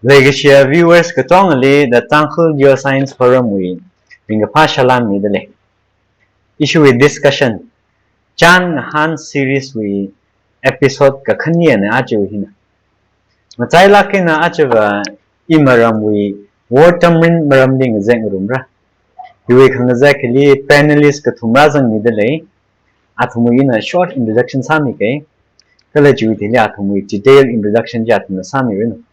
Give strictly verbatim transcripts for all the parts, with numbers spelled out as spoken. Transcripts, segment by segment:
Leikashiya viewers katongali The Tangkhul Geoscience Forum wui ringkaphā salam midalei. Ishiwui discussion, Chān Ngahān series wui episode kakhanina aja hina. Machailāk eina ajava imaramwui war tamrin maramli ngazek ngarumra. Hiwui khangazek hili panelist kathum rāzang midalei. Athumwui ina short introduction sāmikei. Kala chiwui thili athumwui detail introduction chi athumna sāmiranu.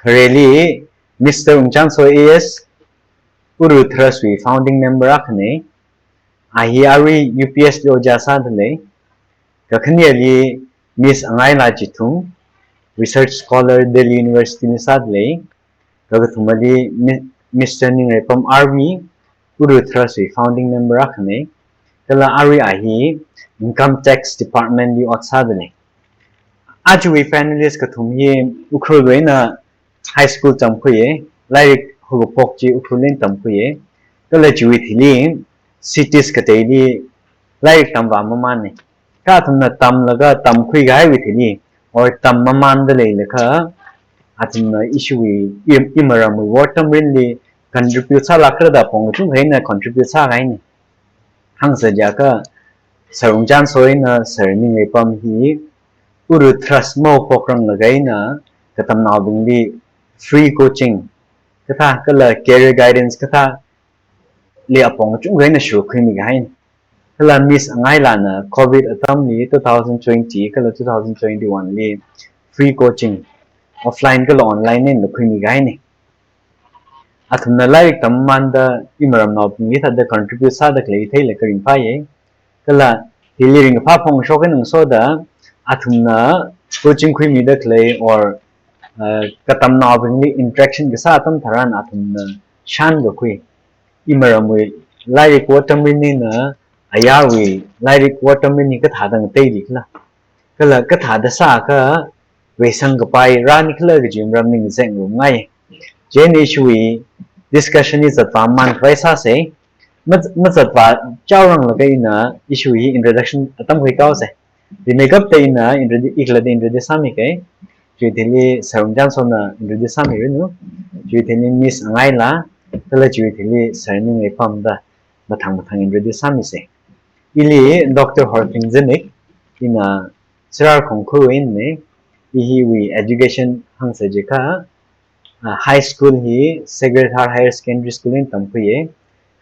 Khareli Mister Ungchanso A S, Uru Thrust wui founding member akhana. A hi arui U P S li ojā sādalei. Kakhaneli Miss Angaila Chithung, research scholar Delhi University li sādalei. Kakathumali Mi-, Mister Ningreipam R V, Uru Thrust wui founding member akhana. Kala arui a hi Income Tax Department li ot sādalei. Ajawui panelist kathum hi Ukhrul eina high school tamkhuiya, lairik hukaphok chi Ukhrul eina tamkhuiya. Kala chiwui thili cities kateili lairik tamvā mamāna. Kha athumna tamlaga tamkhui kahaiwui thili, or tam mamānda leilakha, athumna ishiwui im-, imaramwui war tamrinli contribute sālākra da apong kachungkha eina contribute sākahaina. Hāngsa jiakha, Sir Ungchanso eina Sir Ningreipam hi Uru Thrust maophokranglakha eina katamnaobingli free coaching kathā kala career guidance kathāli apong kachungkha eina shurkhuimi kahaina. Kala Miss Angailana covid atamli two thousand twenty kala two thousand twenty-one li free coaching offline kala online eina khuimi kahaina. Athumna lairik tammamānda imaramnaobingli thāda contribute sāda khalei theilakha ringphāya. Kala hili ringkaphā phongshok eina ngasoda athumna coaching khuimida khalei or, uh, katamnaobingli interaction kasā atam tharan athumna shānkakhui, imaramwui lairik war tamrin eina ayarwui lairik war tamrin hi kathāda ngateili khala, kala kathāda sākha reisang kapai rāni khala kaji maramli ngazek ngarumngai. Chieina ishiwui discussion hi zatvā mamānkhavai sāsa. Ma-, mazatvā chaoranglakha ina ishiwui introduction atam khuikaosa. Rimeikapta ina introdu-, ikhalatta introduce sāmikei. Chiwui thili Sir Ungchansona introduce sāmiranu. Chiwui thili Miss Angaila, kala chiwui thili Sir Ningreipam da mathang mathang introduce sāmisa. Ili Doctor Horping Zinik, ina Sirarakhong khurwui einana. I hiwui education hāngsa jiakha, ah, high school hi Sacred Heart Higher Secondary School eina tamkhuiya.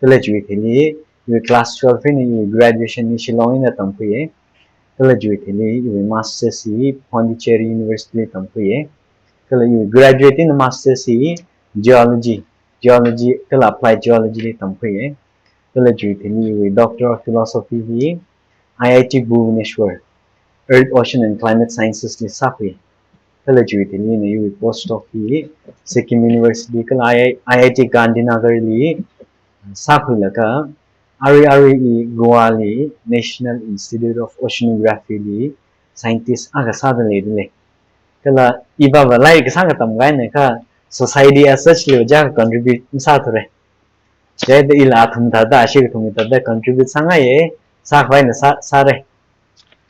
Kala chiwui thili iwui class twelve eina iwui graduation hi Shillong eina tamkhuiya. Kala chiwui thili iwui masters hi Pondicherry University li tamkhuiya. Kala iwui graduate eina masters hi geology, geology kala applied geology li tamkhuiya. Kala chiwui thili iwui Doctor of Philosophy hi I I T Bhubaneswar, Earth, Ocean and Climate Sciences li sākhui. Kala chiwui thili ina iwui postdoc hi Sikkim University kala I I T Gandhinagar li sākhuilaga, arui arui i Goa li National Institute of Oceanography li scientist akha sāda leidalei. Kala ivava lairik kasāngkha tamkahaina kha society as such li ojā contribute masāthura. Chieina ila athum thāda, ashi kathum thāda contribute sāngaiya, sākhavai eina sā, sāra.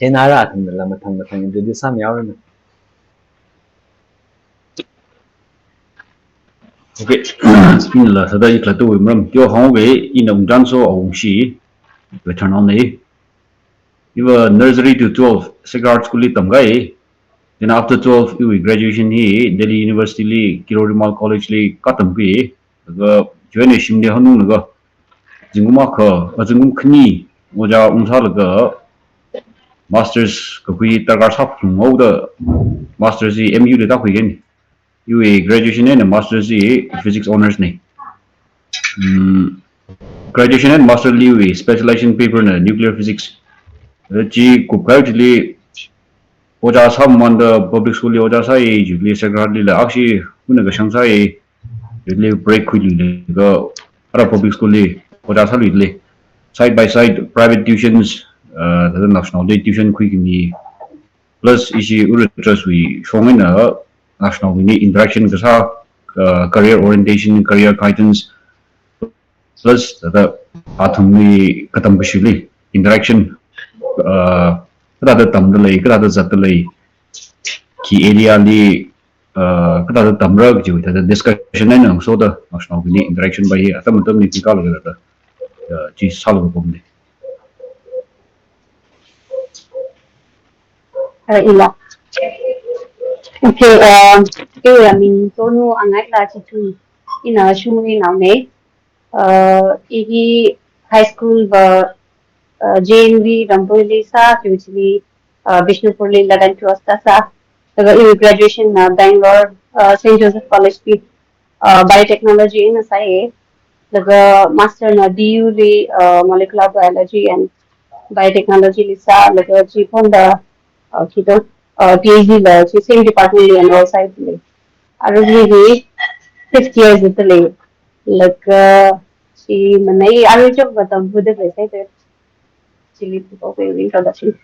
Chieina ara athumnala mathang mathang introduce sāmihaoranu. Okay. Inala sāda ikhalattawui maram teokha hāngga, ina Ungchanso Awungshi, Latharnaona. Iva nursery to twelve Sacred Heart School li tamkahai. Then after twelve, iwui graduation hi Delhi University li Kiro Rumal College li katamkhui. Laga join shimli hanunglaga zingkum akha, ah, zingkum khani ojā ungsālaga masters kakhui darkar sāphunghaoda masters hi M U li tākhuikahaina. Iwui graduation eina masters hi physics honours na. Hmm, graduation and master li iwui specialization paper na nuclear physics. Eh, chi kupkahai chili ojā sāmamānda public school li ojā sāi, chili Sacred Heart lila akhashi huna kashang sāi, chili break khuiluilaga ara public school li ojā sāluidalei. Side by side private tuitions, uh, thāda national day tuition khuikami. Plus ishi Uru Trust wui shong eina national wui eina interaction kasā, uh, career orientation, career guidance, plus thāda athumwui katam kashili interaction, uh, kathāda tamdalei, kathāda zatdalei, khi area li uh, kathāda tamra kajiwui thāda discussion eina ngasoda naoshinaobingli interaction va hi atam atamli khuikālaga thāda, uh, chi sālaga pamde. Uh, ila. Okay, um, iwui aming Tonu Angaila Chithui, ina Shungri naone. Uh, i hi high school va, uh, J N V Rambuili sā, chiwui chili, uh, Bishnupurli eleven twelve ta sā. Laga iwui graduation na Bangalore, uh, Saint Joseph College li, uh, biotechnology eina sāye. Laga master na D U li, uh, molecular biology and biotechnology li sā, laga chi phonda, uh, khito, uh, P H D la chi same department li enroll sāhaile. Aruihon hi fifth year zitale. Laga chi manai arui chok matam buda sāhaide. Chili puko introduction.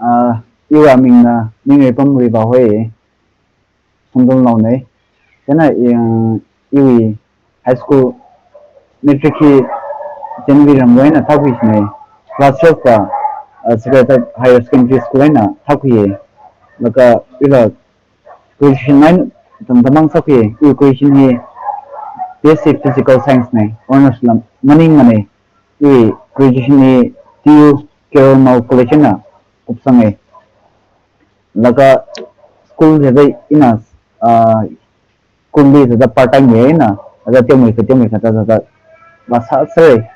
Ah, iwui amingna Ningreipam Riva hoi. Sundul naone. Chieina, eh, iwui high school matric hi J N V Rambuili eina thākhuishinai. Class twelve va, uh, Sacred Heart Higher Secondary School eina thākhuiye. Laga ila graduation eina tamtamang sākhuiye. Iwui graduation hi B S C Physical Science ne, honours lam maningmane. Iwui graduation hi T U Carol Mao College eina kupsange. Laga school hithāda ina, ah, school li thāda part time eina, laga teomeikha teomeikha thāda thāda vāsāsāre.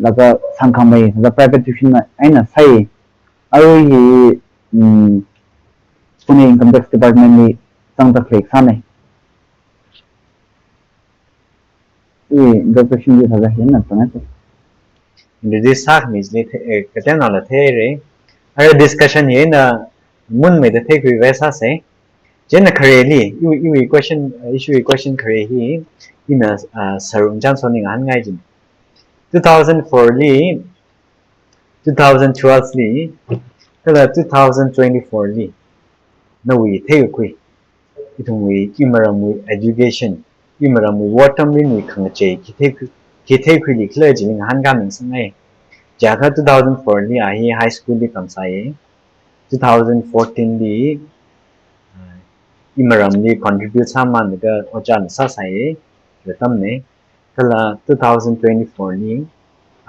Laga sangkhamei thāda private tuition eina sāi. Arui hi, um, Pune Income Tax Department li zangda khalei sāne. I introduction chi thāda hina tangase. Introduce sākhami chili the-, eh, kateonala theire. Ara discussion hina munmeida theikhuiva sāse. Chieina khareli, iwui, iwui question, uh, issue question khare hi, ina, uh, Sir Wungchanso li ngahānngai jin. Two thousand four li, two thousand twelve li, kala two thousand twenty-four li, nawui theikakhui, ithumwui imaramwui education, imaramwui wortam mirinwui khangachei, khi theikhui, khi theikhuili khala chili ngahānkamingasakngai. Jiakha two thousand four li a hi high school li tamsāye. Two thousand fourteen li, uh, imaramli contribute sāmānlaga ojāla sāsāye, latamne. Kala two thousand twenty-four li,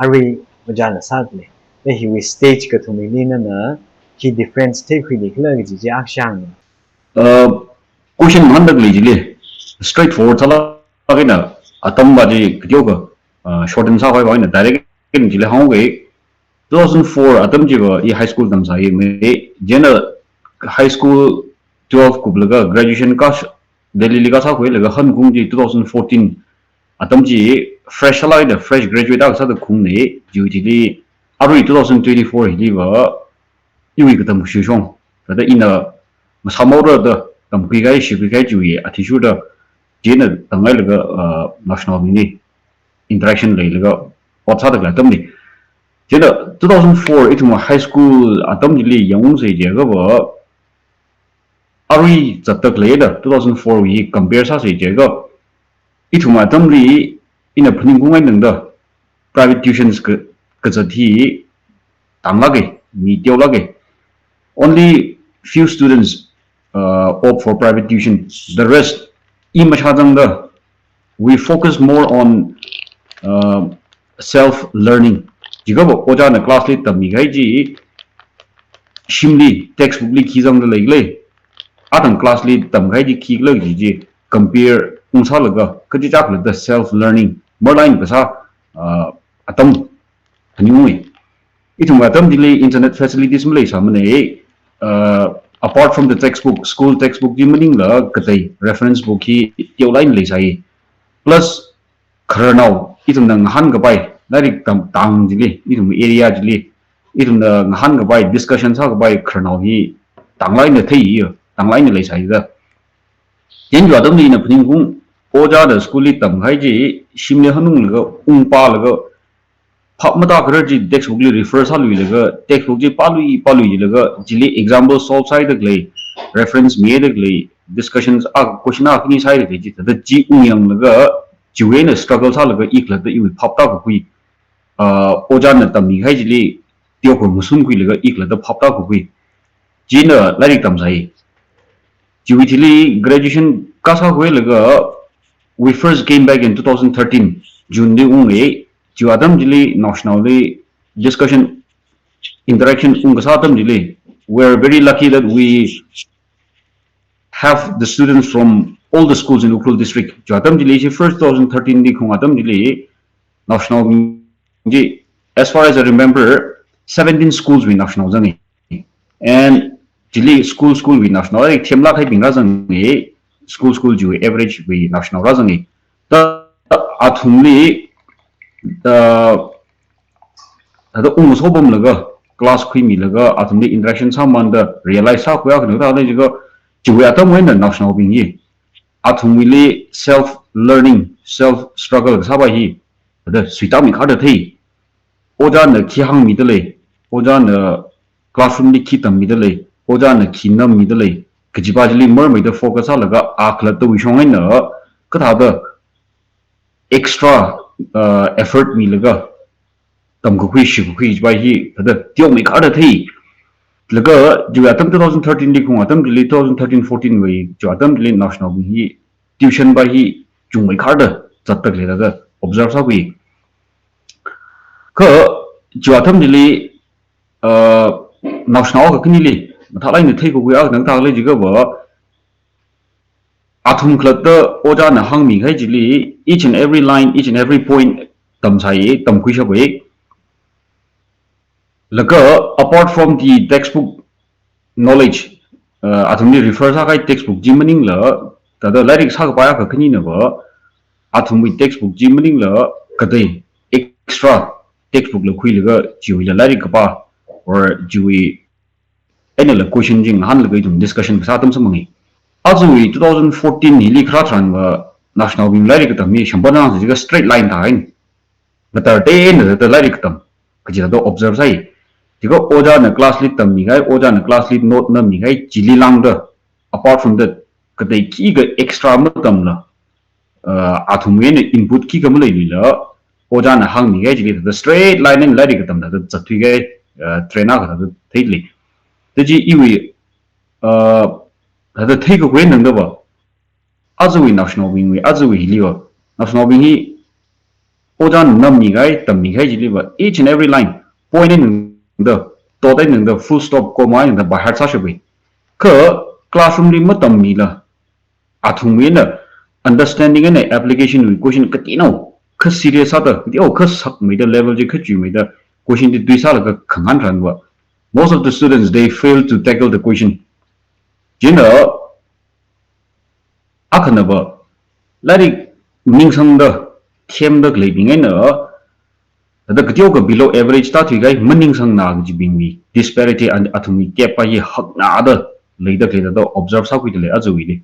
arui ojāla sādalei. Kha hiwui stage kathumli nana khi difference theikhuili khala kaji chi akha shānglu. Uh, question hāngda khalei chili, straightforward sālaga ina, atam va chi kateokha, uh, shorten sākhavai va ina direct chili hāngge. Two thousand four atam chiva i high school tamsāi mei, chieina high school twelve kuplaga graduation ka Delhi li kasākhuilaga hankum chi two thousand fourteen atam chi fresh sālaga fresh graduate akha sāda khuine, chiwui chili arui two thousand twenty-four hili va iwui katam kashong, thāda ina masāmaora da tamkhuikahai, shikhuikahai chiwui athishurda, chieina tangngailaga, uh, naoshinaobingli interaction leilaga ot sāda khalei atamne. Chieina two thousand four ithum high school atam chili yangungsa jiakha va, arui zatda khaleida two thousand four wui compare sāsa jiakha, ithum atamli ina phaningkhaungai tangda private tuitions ka, kazat hi tanglāke, mi teolāke. Only few students, uh, opt for private tuition. The rest, i mashāzangda, we focus more on, uh, self learning. Jiakha va ojāna class li tammikahai chi, shimli textbook li khi zangda leikhala, athang class li tamkahai chi khikhala kaji chi compare ungsālaga, kachichā khalatta self learning, marline kasā, uh, atam phaningunge. Ithum atam chili internet facilities maleisāmane, uh, apart from the textbook, school textbook chi maningla katei reference book hi teolāk eina leisāi. Plus, khararnao, ithumna ngahānkapai, lairik tam, tang chili, ithum area chili, ithumna ngahānkapai, discussion sākapai khararnao hi tanglāk eina theiya, tanglāk eina leisāida. Chieina atamli ina phaningkhaung, ojāna school li tamkahai chi, shimli hanunglaga, ungpālaga, phap matākharar chi textbook li refer sāluilaga, textbook chi pālui, pāluilaga, chili example solve sāhaida khalei, reference mihaida khalei, discussions a, question a khani sāhaida khalei chi, thāda chi ungyanglaga, chiwui eina struggle sālaga i khalatta iwui phap tākakhui, uh, ojāna tammikahai chili, teokha ngasumkhuilaga i khalatta phap tākakhui. Chieina lairik tamsāi. Chiwui thili graduation kasā khuilaga, we first came back in two thousand thirteen, June li unge, chiwui atam chili naoshinao li discussion, interaction ung kasā atam chili, we are very lucky that we have the students from all the schools in Ukhrul district. Chiwui atam chili chi first two thousand thirteen li khung atam chili, naoshinao chi, as far as I remember, seventeen schools wui naoshinao zange. And chili school school wui naoshinao, like, themlāk haibing rāzange, school school chiwui average wui naoshinao rāzange. Ta athumli, ta, ta ung sopamlaga, class khuimilaga, athumli interaction sāmanda, realize sākhuiya khanang ta lei jiakha, chiwui atam eina naoshinaobing hi athumwuili self learning, self struggle kasāpa hi, ta suitāmi kharda thei. Ojāna khi hāngmida lei, ojāna classroom li khi tammida lei, ojāna khi nammida lei, kajipa chili marmeida focus sālaga, a khalattawui shong eina, kathāda extra, uh, effort milaga, tamkakhui, shikakhui kajipa hi, ta teomi kharda thei. Laga, chiwui atam two thousand thirteen li khung atam chili, two thousand thirteen fourteen wui, chiwui atam chili naoshinaobing hi, tuition pa hi, chungmi kharda, zatda khalei ta observe sākhui. Kha, chiwui atam chili, uh, naoshinao kakhanili, mathālāk eina theikakhui akha khanang ta lei jiakha va, athum khalatta ojāna hāngmikahai chili, each and every line, each and every point tamsai, tamkhuishappai. Laga, apart from the textbook knowledge, uh, athumli refer sākahai textbook chi maningla, ta lairik sākapai akha kakhanina va, athumwui textbook chi maningla, katei extra textbook la khuilaga, chiwuila lairik kapā, or chiwui einala question chi ngahānlaga ithum discussion kasā atam samphange. Ajawui two thousand fourteen hili kharā tharan va naoshinaobing lairik katam hi shamba nang jiakha straight line thāhaina. Matar te eina ta lairik katam, kaji ta observe sāi. Jiakha ojāna class li tammikahai, ojāna class li note nammikahai, chili lāngda, apart from that, katei khikha extra matamla, uh, athumwui eina input khikha maleiluila, ojāna hāngmikahai chili ta straight line eina lairik katam ta zatthuikahai, uh, trend akha ta theilei. Ta chi iwui, uh, ta theikakhui nangda va, ajawui naoshinaobingwui, ajawui hili va, naoshinaobing hi, ojāna nammikahai, tammikahai chili va, each and every line, point eina nangda, dot eina nangda, full stop, comma eina nangda, by heart sāshappai. Kha classroom li matammila, athumwui eina understanding eina application wui question kateonao, kha serious sāda, kateo kha sakmeida level chi kha chuimeida question chi tui sālaga khangahān tharan va, most of the students, they fail to tackle the question. Chieina, akhana va, lairik ningsangda, themda khaleibing eina, ta kateokha below average ta thuikahai, maningsangna kajibingwui disparity and athumwui gap pa hi haknada leida khalei ta observe sākhuida lei ajawuili.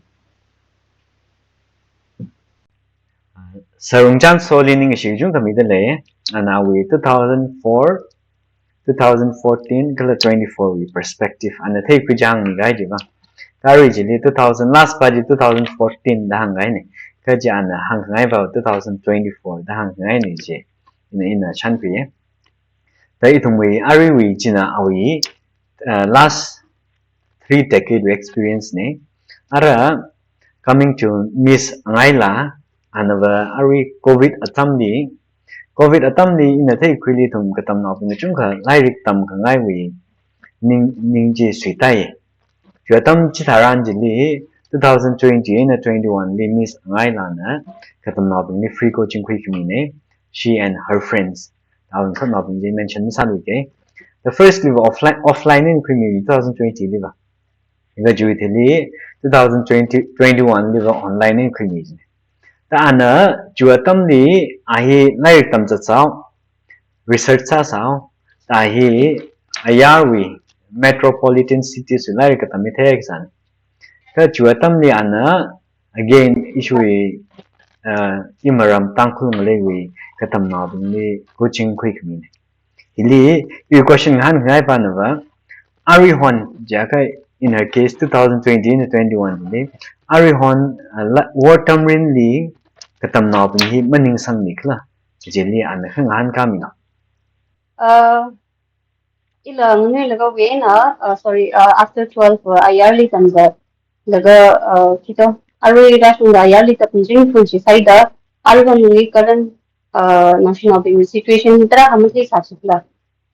Sir Rungchan Soli ningshi kachungkha mida lei, ana awui two thousand four, two thousand fourteen kala twenty-four wui perspective ana theikhui chang ni gai jiva. Kha arui chili two thousand, last pa chi two thousand fourteen da hāngngai ni. Kha chi ana hāngngai va two thousand twenty-four da hāngngai ni chi. Ina, ina chānkhuiya. Ta ithumwui aruiwui china awui, uh, last three decade wui experience ni. Ara coming to Miss Ngaila, anava arui COVID atamli, COVID atamli ina theikhuili ithum katamnaobing kachungkha lairik tamkhangaiwui ning, ning chi suitai. Chiwui atam chitharan chili two thousand twenty eina twenty-one li Miss Ngailana katamnaobingli free coaching khuikhami ni, she and her friends. Taun khatnaobing chi mention masāluike. The first liva offline, offline eina khuimi two thousand twenty liva. Ika chiwui thili two thousand twenty, twenty-one liva online eina khuimi. Ta ana chiwui atamli a hi lairik tamzat sāhao, research sāsāhao, ta hi ayarwui metropolitan cities wui lairik katam hi theihaisāna. Kha chiwui atamli ana, again, ishiwui, uh, imaram Tangkhul ngaleiwui katamnaobingli coaching khuikhami ni. Hili, iwui question ngahānkhangaipa nava, aruihon jiakha, in her case, two thousand twenty eina twenty-one li, aruihon, uh, la, war tamrinli katamnaobing hi maningsangmi khala, chili ana khangahān khamina. Uh, ila nganuilakha wui eina, uh, sorry, uh, after twelve, uh, ayarli tamzat laga, uh, khito, arui rāshungda yali tapnjing phun chi saida, arui nungli current, uh, national bing situation hi tarākha matheisā chikla.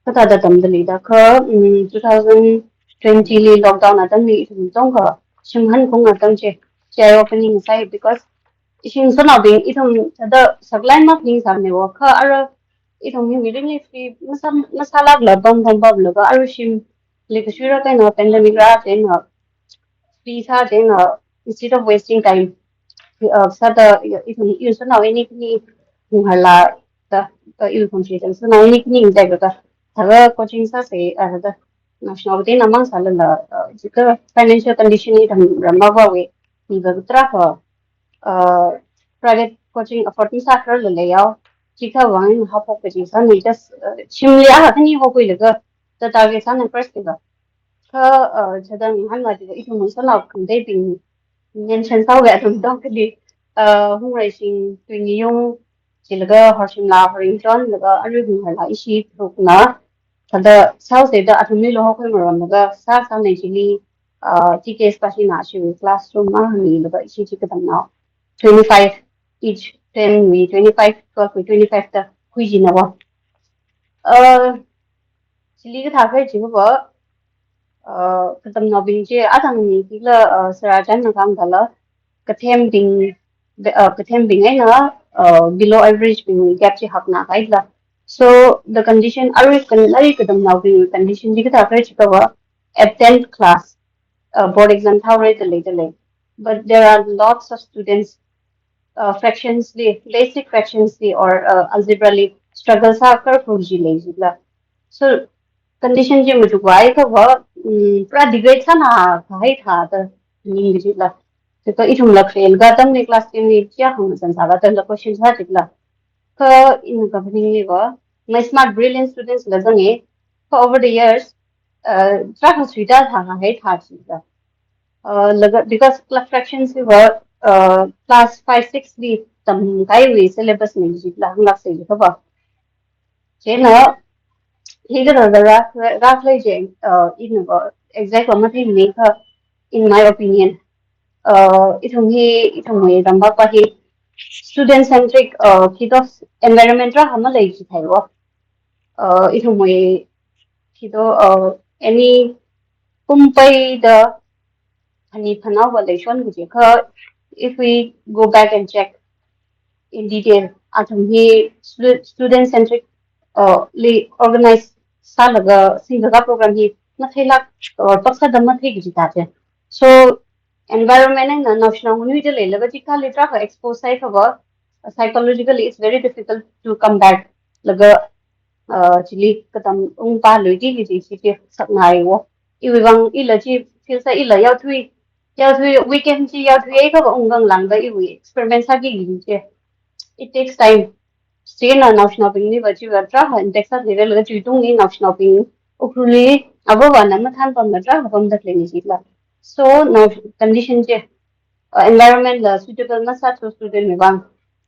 Kathāda tamda leida kha, mm, two thousand twenty li lockdown atamli ithum tongkha shimhan kung atam chi, chi eye opening sai because ishing sanaobing ithum thāda saklai mak ning sāne wo kha ara ithum hi willingly free masā, masālākla pam pam pamlaga aruishimli kashuira kaina pandemic rā chieina free sā chieina instead of wasting time, uh, sāda ithum ithum sanao ini kini hung hala da, uh, ithum shi sanao ini kini dai ka thāda coaching sāse, uh, da national day namang sālala, uh, jika financial condition ithum ramma ba we ni ba tarākha, uh, private coaching afford masākharla leiyao, jika wang haphok kaji sāni just, uh, shimli aha kani hokhuilaga, ta target sāna first ka. Kha, uh, chadang hanwa jika ithum sanaobing dai bing mention sāwe athum tongkhali, uh, Hungrei Shing, Tuingyung, chilaga Horshim la Horington, laga arui hung hala ishi tharukna, thāda sāose da athumli lo hokhui maron laga sā sāna chili, uh, T K S pa shina shi classroom ma ni laga ishi chi katamnao twenty-five each, ten wui twenty-five, twelve wui twenty-five da khui jina wa. Uh, chili kathā khai chi ba, uh, katamnaobing chi, atang ni kila, uh, sarajan na kam kala, kathembing, uh, kathembing eina, uh, below average bing gap chi hakna kaila. So, the condition, arui kan, arui katamnaobing condition chi kathā khai chi ba, at tenth class, uh, board exam thao re tale tale. But there are lots of students, uh, fractions li, basic fractions li or, uh, algebra li struggle sākar phung ji lei jila. So, condition chi machuk vai ka ba, mm, pra degrade sāna kahai thāda ning jila. Sika ithum la fail ka tam ni class ten ni chia hung san sā ka tam la question sā jila. Kha in ka phaning ni ba, my smart brilliant students la zang e, kha over the years, uh, tarākha suita thā kahai thā jila. Uh, laga, because cla-, fractions were, uh, class five, six li tam kaiwui syllabus ni jila hang lak se jika ba. Chieina, hi kathāda rā, rā khalei chi, uh, in, uh, exact wa mathei ni kha, in my opinion. Uh, ithum hi, ithumwui rambak pa hi student centric, uh, khito environment rā hama lei chi thai wo. Uh, ithumwui khito, uh, any pumpai da phani phanao wa leishon kaji kha, if we go back and check in detail, athum hi stu-, student centric, uh, li organize sālaga singlaga program hi matheilak, uh, paksa da mathei kaji ta che. So, environment na national nui da leilaga jika li tarākha expose sai ka ba, psychologically it's very difficult to come back. Laga, uh, chili katam ung pa lui ki ki chi chi sakngai wo. Iwui vang ila chi feel sa ila yaothui, yaothui weekend chi yaothui ai ka ba ung gang lang da iwui experiment sāki ki chi. It takes time. Chieina naoshinaobing ni ba chi ba tarākha impact sā thei laga chi tung ni naoshinaobing Ukhrulli ava va na mathan pam na tarākha pam da khalei ni jila. So, now condition chi, uh, environment la suitable masā to student mi vang.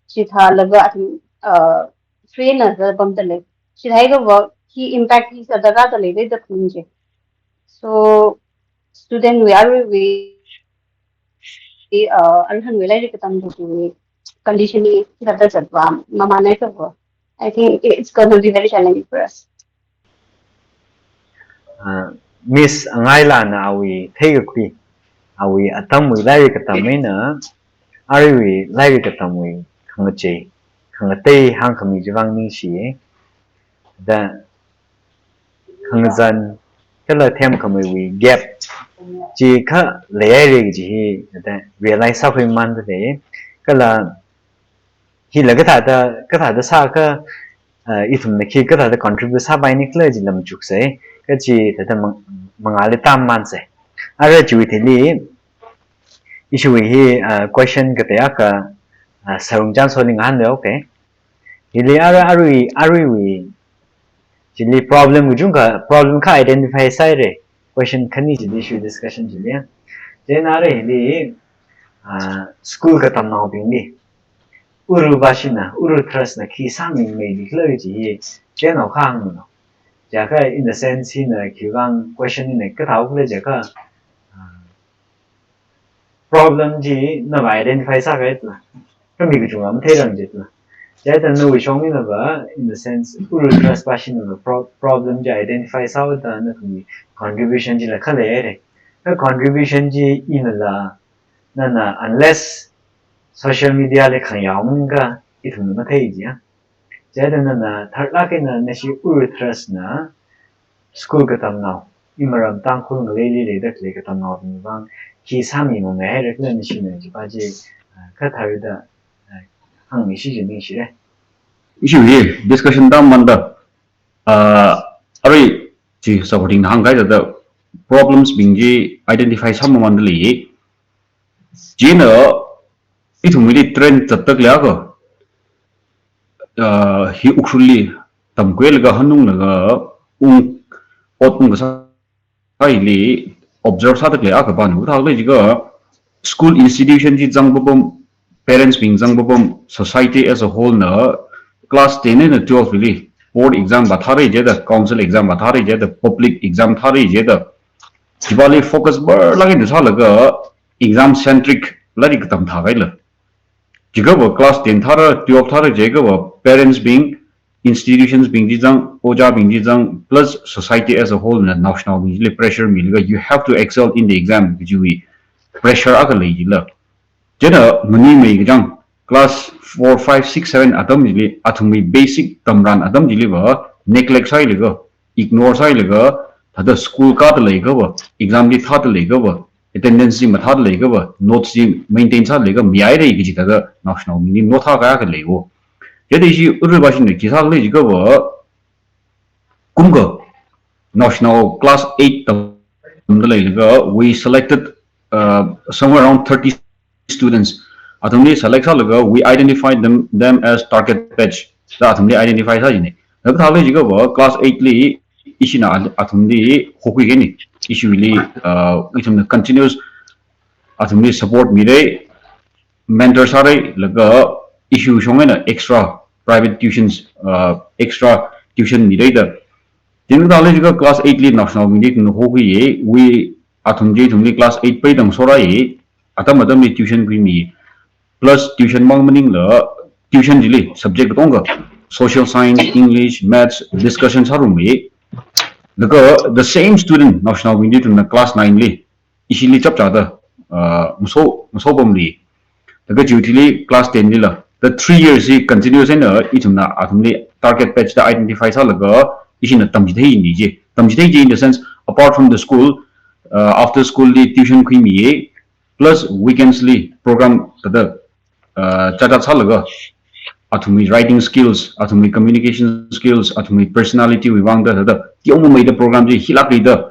Chithālaga athum, uh, free na da pam da lei. Chithāi ka work hi impact hi sāda rā da lei da khun chi. So, student wui aruiwui, uh, arui hanwui lairik katam wui condition hi da da zatva mamānai ka wo. I think it's gonna be very challenging for us. Uh, Miss Angailana awui theikakhui, awui atamwui lairik katam eina, aruiwui lairik katamwui khangachei, khangatei hāngkhami chi vang ningshi. Da khangazan kala themkhameiwui gap chi kha leihaire kaji hi da realize sākhuimanda lei. Kala hila kathāda, kathāda sākha, uh, ithumna khi kathāda contribute sāpai ni khala jila machuksei, kachi thāda mang-, mangāli tam mansei. Ara chiwui thili, ishiwui hi, uh, question kateiyakha, uh, Sarungchan Soli ngahānlei, okay. Hili ara arui, aruiwui, chili problem kachungkha, problem kha identify sāhaire. Question khani chili issue discussion chili. Chieina ara hili, uh, school katamnaobingli Uru bashina, Uru thrustna khi sāmimei di khala chi hi, chieina khangno. Jiakha in the sense hina khi vang question hina kathāo khala jiakha, ah, problem chi nava identify sākahai tla. Kha mi kachungkha matheirang jitla. Chithāda nawui shong eina va, in the sense, Uru Trust pāshina va pro-, problem chi identify sāhaoda nathumwui contribution chila khalei haira. Kha contribution chi inala, nana unless social media li khangayao maningakha ithumna mathei jiya. Chithāda nana tharlāk eina nashi Uru Trust na school katamnao, imaram Tangkhul ngaleili leida khalei katamnaobing vang khi sāmi mamei haira khala nashina chipa chi, ah, kha tharda, ah, hāngmishi jiya ningshira. Issue hi discussion dam manda, ah, arui chi supporting hāngkahai thāda problems bing chi identify sāmamanda lei. China ithumwuili trend zatda khalei akha, ah, hi Ukhrulli tamkhuilaga hanunglaga ung, ot ungkasā hili observe sāda khalei akha pāna. Kathā khala jiakha school institution chi zangpapam, parents bing zangpapam, society as a whole na class ten eina twelve li board exam vāthāra jida, council exam vāthāra jida, public exam thāra jida, chipali focus barlāk eina sālaga exam centric lairik katam thākahaila. Jiakha va class ten thāra, twelve thāra jiakha va parents bing, institutions bing chi zang, ojābing chi zang, plus society as a whole na naoshinaobing chili pressure milaga, "You have to excel in the exam," kajiwui pressure akha lei jila. Chithāda maningmei kachang, class four, five, six, seven atam chili, athumwui basic tamran atam chili va neglect sāhailaga, ignore sāhailaga, thāda school kāda leiakha va, exam li thāda leiakha va, attendance chi mathāda leiakha va, notes chi maintain sāda leiakha mihaira kaji thāda naoshinaobingli nothā kaya khalei wo. Chithāda ishi Uru Trust na khi sākhala jiakha va, kumkha naoshinao class eight tamda leilaga, we selected, uh, somewhere around thirty students. Athumli select sālaga, we identified them, them as target batch. Da athumli identify sā jina. Laga kathā khala jiakha va class eight li ishina athumli hokhuikahaina. Ishili, uh, ithumna continuous athumli support mira, mentor sāra, laga ishi shong eina extra private tuitions, uh, extra tuition mira da. Chithāda khalei jiakha class eight li naoshinaobingli ithumna hokhuiya, we athum chi ithumli class eight pai tangsorai, atam atamli tuition khuimi. Plus tuition mang maningla, tuition chili subject katonga, social science, English, maths, discussion sārummi. Laga the same student naoshinaobing chi ithumna class nine li ishili chapchāda, ah, ngaso, ngaso pamli. Laga chiwui thili class ten lila, the three years hi continuous eina ithumna athumli target batch da identify sālaga ishina tamchithei ni ji. Tamchithei ji in the sense, apart from the school, uh, after school li tuition khuimiya, plus weekends li program thāda, uh, chāchāt sālaga athumwui writing skills, athumwui communication skills, athumwui personality wui vangda thāda teomeida program chi hilāk leida,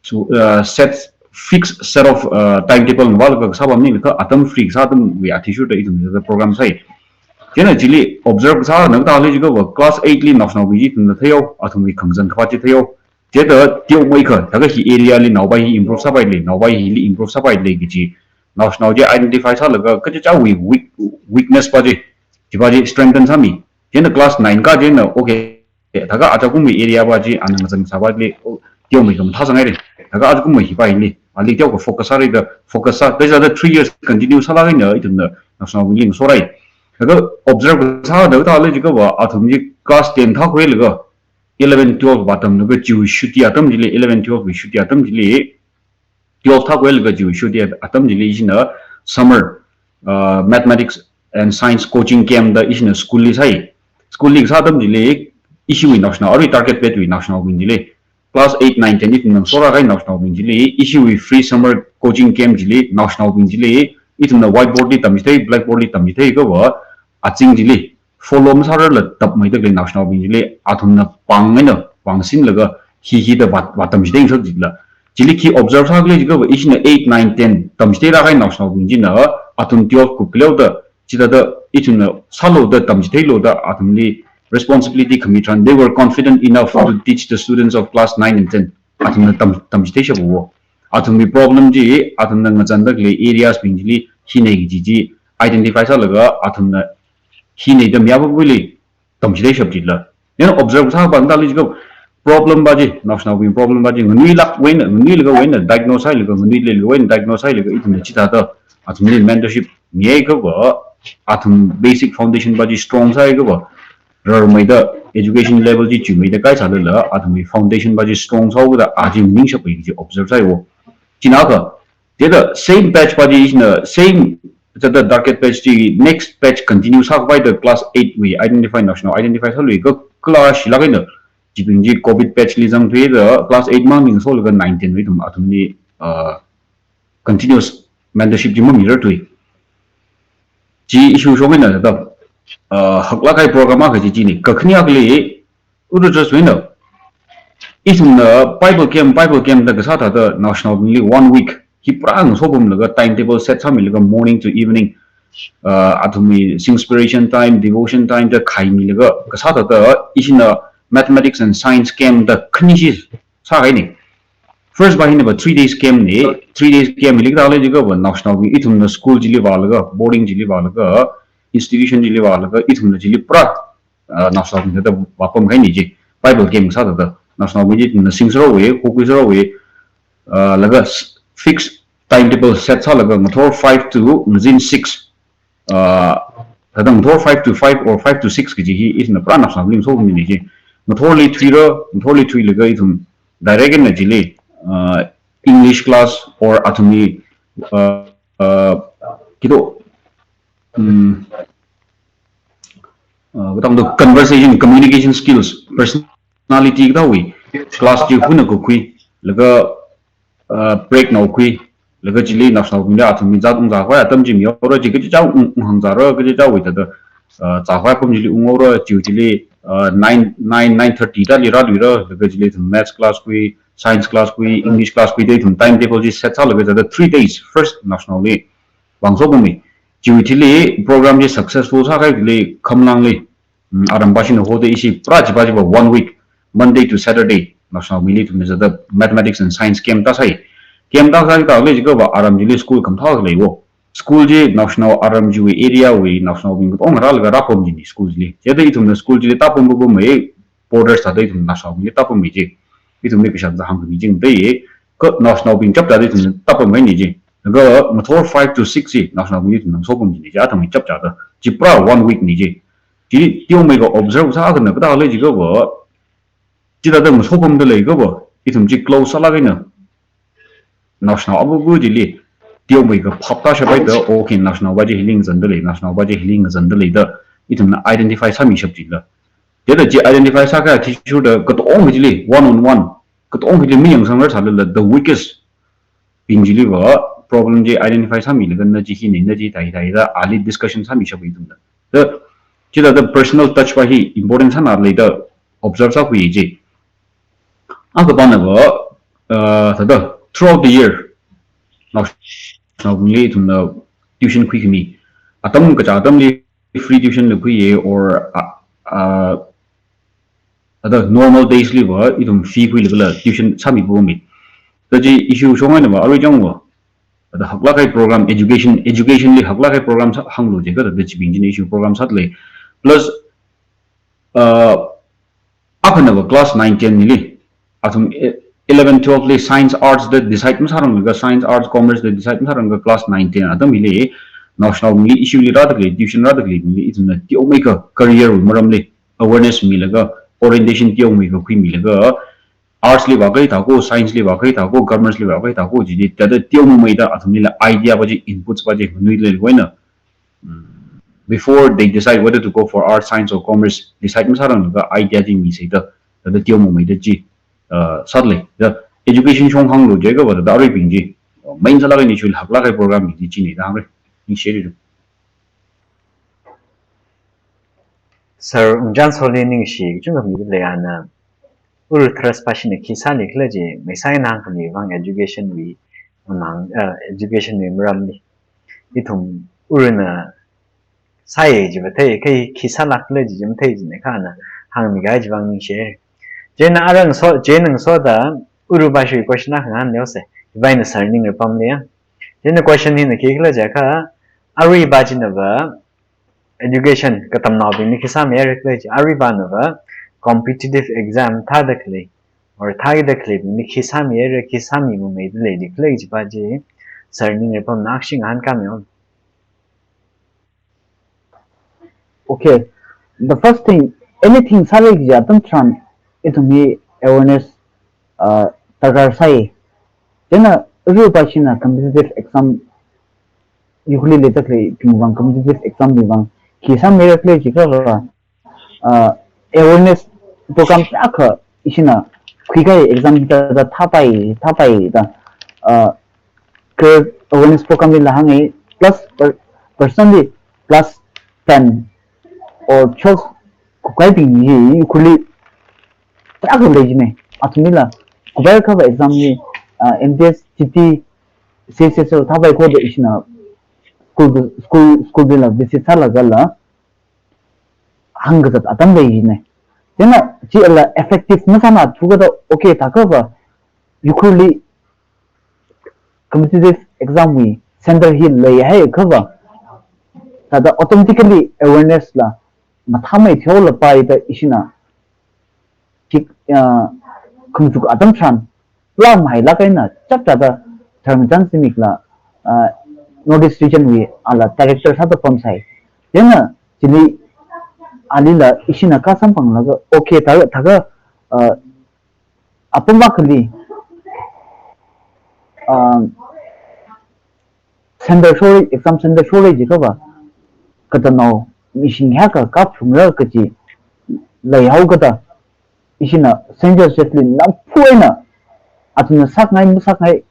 so, uh, set, fixed set of, uh, timetable ngavālaga kasā pamni, kha atam free kasā atamwui athishurda ithum thāda program sāi. Chieina chili observe kasāna kathā khala jiakha va class eight li naoshinaobing chi ithumna theihao, athumwui khangazan kaphā chi theihao. Chithāda teomeikha, thākha hi area li naopai hi improve sāpailei, naopai hili improve sāpailei kaji naoshinao chi identify sālaga, kachichāwui weak, weakness pa chi, chipa chi strengthen sāmi. Chieina class nine kā chieina, okay, thākha achakumwui area pa chi, ana ngazan sāpailei, oh, teomeikha mathāsanghaira. Thākha achakumwui hi pailei, ali teokha focus sāra da, focus sā, thāda three years continue sālaga eina ithumna naoshinaobingli ngasorai. Thākha observe kasāda kathā khala jiakha va, athum chi class ten thākhuilaga, eleven, twelve vātamlaga chiwui shuti atam chili, eleven, twelve wui shuti atam chili, twelve thākhuilaga chiwui shuti atam chili ishina summer, uh, mathematics and science coaching camp da ishina school li sāi. School li kasā atam chili, ishiwui naoshinao, arui target batch wui naoshinaobing chili, class eight, nine, ten ithumna ngasora kahai naoshinaobing chili, ishiwui free summer coaching camp chili, naoshinaobing chili, ithumna whiteboard li tamchithei, blackboard li tamchitheiakha va, azing chili follow masārarla tapmeida khalei naoshinaobing chili, athumna pāng eina pāngsinlaga hi hi da vā, vātamchithei ngasak jila. Chili khi observe sā khala jiakha va, ishina eight, nine, ten tamchitheira kahai naoshinaobing china, athum twelve kupkaleoda, chithāda ithumna sālu da tamchitheilu da athumli responsibility khami tharan, they were confident enough to teach the students of class nine and ten. Athumna tam, tamchitheishapwo. Athumwui problem chi, athumna ngazanda khalei areas bing chili hina kaji chi identify sālaga, athumna hina da mayāpapuili tamchitheishap jila. Chieina observe sāpam thāli jiakha, problem pa chi, naoshinaobing problem pa chi nganuilāk eina, nganuilaga eina diagnose hailaga, nganuilei eina diagnose hailaga, ithumna chithāda athumli mentorship mihaikha va, athum basic foundation pa chi strong sāhaiakha va, rarmeida education level chi chuimeida kai sālala athumwui foundation pa chi strong sāhaokada aja ningshappai chi observe sāhaiwo. China kha, thāda same batch pa chi ishina same, thāda target batch chi next batch continue sākhavai da class eight wui identify, naoshinao identify sāluiakha class shilāk eina, chibing chi covid batch li zangthuida class eight mang ningsholaga nine ten wui ithum athumli, uh, continuous mentorship chi mamirarthui. Chi issue shong eina thāda, uh, haklāk kahai program akha chi china. Kakhane akhali, Uru just wui eina, ithumna Bible camp, Bible camp da kasā thāda naoshinaobingli one week hi pura ngasopamlaga timetable set sāmilaga morning to evening, uh, athumwui inspiration time, devotion time da khaimilaga kasā thāda ishina mathematics and science camp da khani chi sākahaina. First pa hina va three days camp na, three days camp hili kathālei jiakha va naoshinaobing ithumna school chili vālaga, boarding chili vālaga, institution chili vālaga, ithumna chili pura, uh, naoshinaobing thāda vāpamkahaina chi. Bible camp sā thāda naoshinaobing chi ithumna singserhaowa, khokhuiserhaowa, uh, laga s-, fixed timetable set sālaga ngathor five to ngazin six, uh, thāda ngathor five to five or five to six kaji hi ithumna pura naoshinaobingli ngasopammina chi. Ngathorli three ra, ngathorli three laga ithum direct eina chili, uh, English class or athumwui, uh, uh, kito, um, uh, katang to conversation, communication skills, personality kathāwui class chi huna kakhui, laga, uh, break naokhui, laga chili naoshinaobingli athumwui zat ungzākhavai atam chi mihaora, chi kachichā ung, unghāngzāra, kachichāwui thāda, uh, zākhavai apam chili unghaora, chiwui chili, uh, nine, nine, nine thirty thāli rāluira, laga chili ithum maths class khui, science class khui, English class khui da ithum timetable chi set sālaga thāda three days first naoshinaoli vāngasopammi. Chiwui thili program chi successful sākahai thili Khamlangli, mm, aram pa shina hoda ishi pura chi pa chi va one week, Monday to Saturday, naoshinaobingli ithumna thāda mathematics and science camp tāsai. Camp tāsai thālei jiakha va aram chili school khamathā leiwo. School chi naoshinao aram chiwui area wui naoshinaobing katonga rālaga rāpam china school chili. Chithāda ithumna school chili tāpam papam mai, borders thāda ithum naoshinaobingli tāpammi chi. Ithumli kashāng zahāng kami jing dai, kha naoshinaobing chapchāda ithumna tāpamhaina chi. Laga ngathor five to six chi naoshinaobingli ithumna ngasopam china chi, athumwui chapchāda. Chi pura one week na chi. Chi teomeikha observe sākahai kathālei jiakha va, chithāda ngasopamda leiakha va, ithum chi close sālāk eina naoshinao abubu chili teomeikha phap tāshappai da, okay, naoshinao pa chi hili ngazanda lei, naoshinaova chi hili ngazanda lei da ithumna identify sāmishap chila. Thāda chi identify sākahai athishurda katonga chili one on one, katonga chili mayangsangra sālala the weakest bing chili va problem chi identify sāmilaga na chi hina, na chi thāi thāi da ali discussion sāmishap ithumna. Da, chithāda personal touch pa hi important sāna lei da observe sākhui chi. Akha pana va, uh, thāda throughout the year, nao, naobingli ithumna tuition khuikhami. Atam kachā atamli free tuition la khuiya or, uh, uh, thāda normal days li va ithum fee khuilaga la tuition sāmi pammi. Da chi issue shong eina va arui chang va, thāda haklāk kahai program, education, education li haklāk kahai program sā hānglu jiakha thāda chibing china issue program sāda lei. Plus, uh, akhana va class nine ten li, athum e-, eleven twelve li science arts da decide masāranglaga, science arts commerce da decide masāranglaga class nine ten atam hili, naoshinaobingli issue li rāda khalei, tuition rāda khaleibingli ithumna teomeikha career wui maramli awareness milaga, orientation teomeikha khuimilaga, arts li vākahai thākha, science li vākahai thākha, commerce li vākahai thākha, chi chi thāda teomeida athumlila idea pa chi, inputs pa chi nganuilei eina, mm, before they decide whether to go for arts, science or commerce, decide masāranglaga idea chi miseida, thāda teomeida chi, uh, sāda lei. Da education shong hānglu jiakha va thāda aruibing chi, uh, main sālāk eina chili haklāk kahai program bing chi china da hāngra. Ningshi ri. Sir Ungchan Soli ningshi kachungkha mida lei, ana Uru thrust pa shina khi sālikhala chi, maisai nang khani vang education wui, mang, uh, education wui maramli. Ithum Uruna sāya chi va thei, kha khi sālākhala chi chi mathei china kha ana hāngmi kahai chi vang ningshi. Chieina arui ngaso, chieina ngasoda Uru pa shi question akha ngahānlu se. Hi pa ina sir ning ra pamli ya. Chieina question hina khikhala jiakha, arui pa china va education katamnaobingli khi sāmihaira khala chi, arui pana va competitive exam thāda khalei, or thākida khalei bingli khi sāmihaira, khi sāmimameida leili khala jiva chi, sir ning epam nakshing han kami on. Okay, the first thing, anything sālei kaji atam tharan, ithum hi awareness, uh, darkar sai. Chieina, aruipa shina competitive exam, Ukhrulli leida khaleibing vang competitive exam bing vang, khi sāmihaira khala jiakha, uh, awareness program akha ishina khuikahai exam hithāda thāpai, thāpaida, uh, career awareness program lila hānga, plus per-, personally class ten or twelve kukahaibing hi Ukhrulli tarākha lei jina. Athumlila kupai akhava exam hi, uh, M T S, G T, C S S L thāpaikhoda ishina school, school, school bila visit sālagala hāngkazat atam lei jina. Chieina chila effective masāna thukada, okay, thākhava Ukhrulli competitive exam wui center hi leihaiakhava, thāda automatically awareness la mathāmei theolapaida ishina, ki, uh, khangachuk atam tharan, lamhailāk eina chapchāda tharan chan simikla, uh, North East region wui ala director sāda pamsai. Chieina chili alila ishina kasamphanglaga, okay, thākha, thākha, uh, apam akhali, um, center shora, exam center shora jiakhava, katanao mashing hiyākha kaphungra kaji leihaokada, ishina Saint Josephli namphu eina, athumna sāngai masāngai,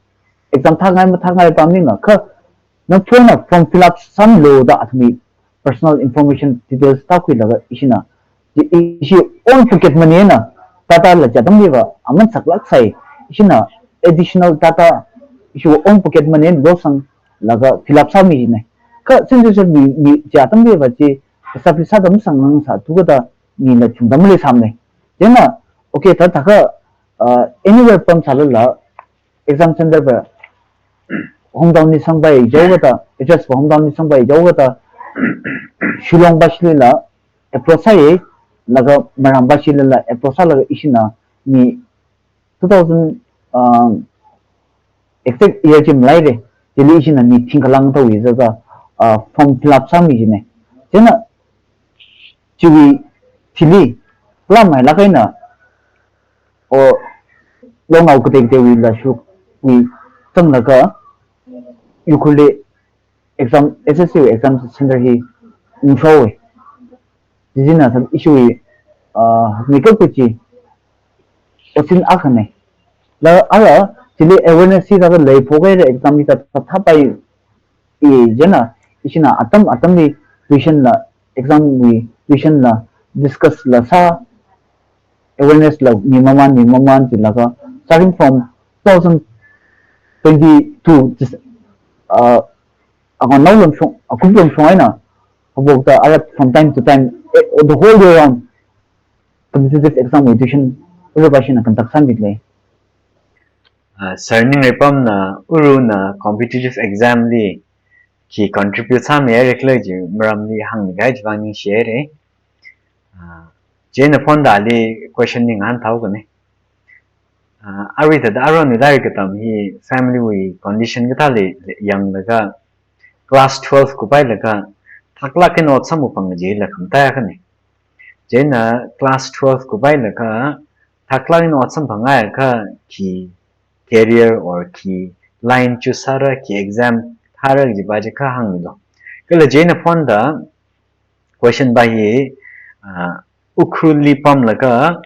exam thāngai mathāngai pamningla, kha namphu eina form fill up sāmilu da athumwui personal information details tākhuilaga ishina, i-, ishi own pocket money eina, data la chi atamliva aman saklāk sai, ishina additional data ishi own pocket money eina losanglaga fill up sāmi jina. Kha Saint Joseph mi, mi chi atamliva chi, sapli sāda masangngansā thukada mila chungda maleisāmana. Chieina, okay, thā, thākha, uh, anywhere pamsālala, exam center va hometown li sangpai jihaokada, address va hometown li sangpai jihaokada, Shillong vashilila approach sāya, laga Maram vashilila approach sālaga ishina mi two thousand, um, exact year chi maleira, chili ishina mi thingkha langtawui zaza, uh, form fill up sāmi jina. Chieina chiwui thili lamhailāk eina, o, longnao katei kateiwuila shukwui zanglaga Ukhrulli exam, S S C wui exam center hi ungshowa. Chijina thā ishiwui, ah, hakmeikap kaji otsin akhana. La, ala, chili awareness hi thāda leiphok haira, exam hi thāda thāpai, i, chieina, ishina atam atamli tuition la, exam wui tuition la, discuss la sā, awareness la mi mamān, mi mamān jilaga, starting from two thousand twenty-two, this, uh, anganao lamshong, agroup lamshong eina, haophokta ara from time to time, eh, the whole day round, competitive exam wui tuition, aruipa shina conduct sāmilei. Ah, Sir Ningreipamna, arui na competitive exam li khi contribute sāmihaira khala kaji maramli hāngmikahai chiwui vang ningshihaira. Ah, chieina phondali question ninghan thao kani. Ah, arui thāda aruinao lairik katam hi family wui condition kathāli yanglaga class twelve kupailaga thaklāk eina ot samphang jila khamataiya kani. Chieina class twelve kupailaga thaklāk eina ot samphangakha khi career or khi line choose sāra, khi exam thāra kajipa chi kha hāngmilu. Kala chieina phonda question pa hi, ah, Ukhrulli pamlaga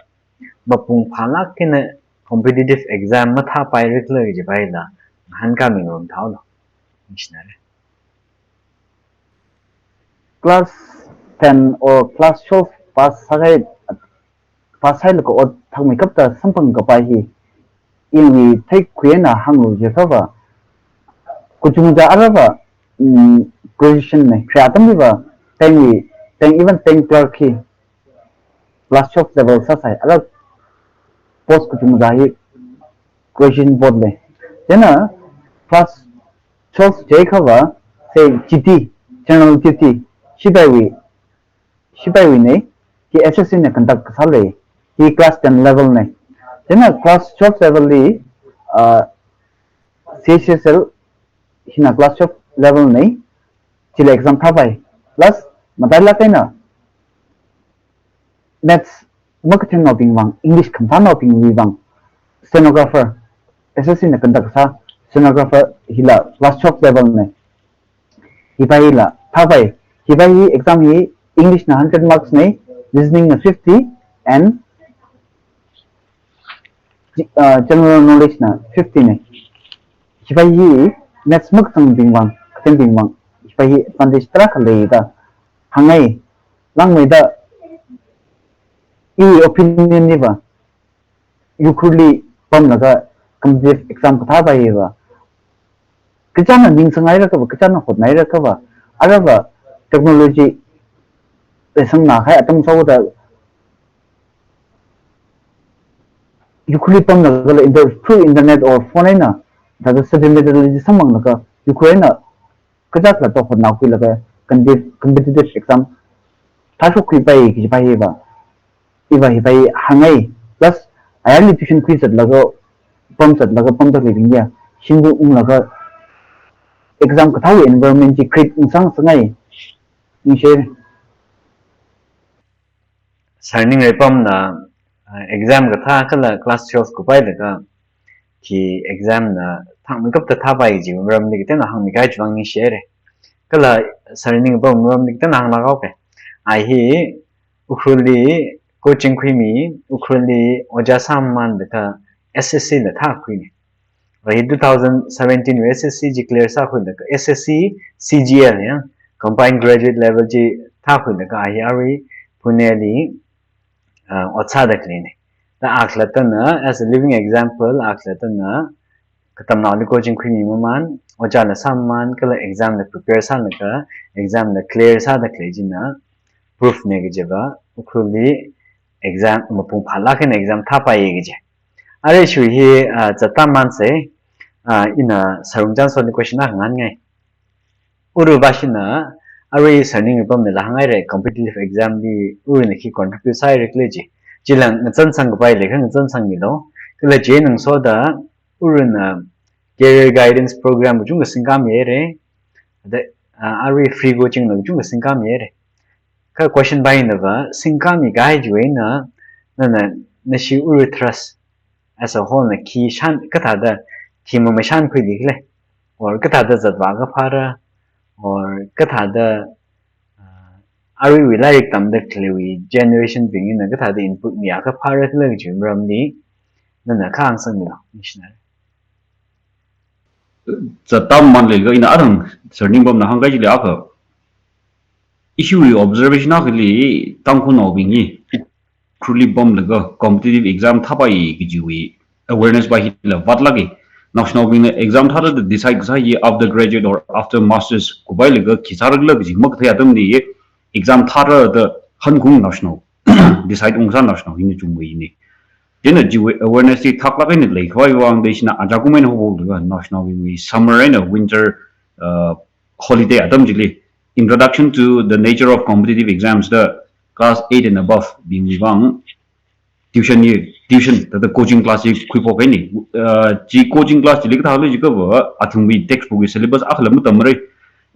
mapung phālāk eina competitive exam mathāpaira khala kajipa hila ngahānkāmi ngarum thaolu. Ningshinara. Class ten or class twelve pass sāhai, pass sāhailaga ot thakmeikapta samphangkapai hi, iwui theikhui eina hānglu jiakhava, kachungkha aruiva, mm, graduation na, kharā atamliva, bank wui, bank, even bank clerk hi class twelve level sāsai, ara post kachungkha hi graduation board lei. Chieina class twelve jiakhava, say, G T, general duty, sipaiwui, sipaiwui na, hi S S C na conduct kasā lei, hi class ten level na. Chieina class twelve level li, uh, C H S L hina class twelve level nei, chili exam thāpai. Plus, matailāk eina, maths makathemnaobing vang, English khamathānaobingwui vang, stenographer, S S C na conduct sā, stenographer hila class twelve level nei. Hiva hila thāpai. Hiva hi exam hi English na hundred marks nei, reasoning na fifty, and uh, general knowledge na fifty nei. Hiva hi maths makazangbing vang, kathembing vang, hiva hi advantage tarākha leida hāngngai. Langmeida, iwui opinion niva, Ukhrulli pamlaga competitive exam kathāpai hiva, kachāna ningsanghairakha va, kachāna hotnāirakha va, arava technology leisangna kahai atam sāda Ukhrulli pamlaga la inter-, through internet or phone eina, thāda study methodology samphanglaga Ukhrul eina kachākhala hotnākhuilaga competitive, competitive exam thāshokkhuipai kajiva hiva, hiva hiva hi hāngngai. Plus, ayarli tuition khuizatlaga, pamzatlaga, pamda leibingya, shimli unglaga exam kathāwui environment chi create ungsang sangai. Ningshi. Sir Ningreipamna, uh, exam kathā kala class twelve kupailaga, khi exam na thangmeikapta thāpai kaji maramli kateonao hāngmi kahai chiwui vang ningshi haira. Kala Sir Ningreipam maramli kateonao hānglāk haoke. A hi Ukhrulli coaching khuimi, Ukhrulli ojā sāmamānlaga S S C la thākhuini. Hi two thousand seventeen wui S S C chi clear sākhuilaga S S C C G L ya, combined graduate level chi thākhuilaga a hi arui Pune li, uh, ot sāda khaleini. Da a khalattana, as a living example, a khalattana katamnaoli coaching khuimi mamān, ojāla sāmamān, kala exam la prepare sālaga, exam la clear sāda khalei china proof nei kajiva, Ukhrulli exam mapung phālāk eina exam thāpai kaji. Arui shui hi, ah, zatda mansei, ah, ina Sir Rungchansoni question akha ngahānngai. Uru bashina, arui Sir Ningreipamnala hānghaira competitive exam li uruna khi contribute sāhaira khala chi. Chila ngachānsang kapai leikha ngachānsangmilu. Kala chieina ngasoda, uruna career guidance program kachungkha singkāmi haira. Da, ah, arui free coaching la kachungkha singkāmi haira. Kha question va hina va, singkāmi kahai chiwui eina, nana, nashi uru thrust as a whole na khi shān, kathāda, khi mamashānkhuili khala, or kathāda zatvā akha phāra, or kathāda, uh, aruiwui lairik tamda khaleiwui generation bingna kathāda input mi akha phāra khala kaji maramli, nana kha hāngsangmilu, missionary. Zatda mamanli kha ina athang Sir Ningreipamna hāngkahai chili akha, ishiwui observation akhali Tangkhulnaobing hi Ukhrulli pamlaga competitive exam thāpai kajiwui awareness va hila vātlāka. Naoshinaobingna exam thāda decide kasā hi after graduate or after masters kupailaga khi sārakhala kaji makathei atamli exam thāda hankhaung naoshinao, decide ungsā naoshinao hina chungmeini. Chieina chiwui awareness chi thaklāk eina leikhavai vang da ishina ajakum eina hophoklaga naoshinaowui summer eina winter, uh, holiday atam chili Introduction to the Nature of Competitive Exams da class eight and above bingwui vang tuition hi, tuition, thāda coaching class hi khuiphok haini. Uh, chi coaching class chili kathāla jiakha va, athumwui textbook wui syllabus akhala matammara.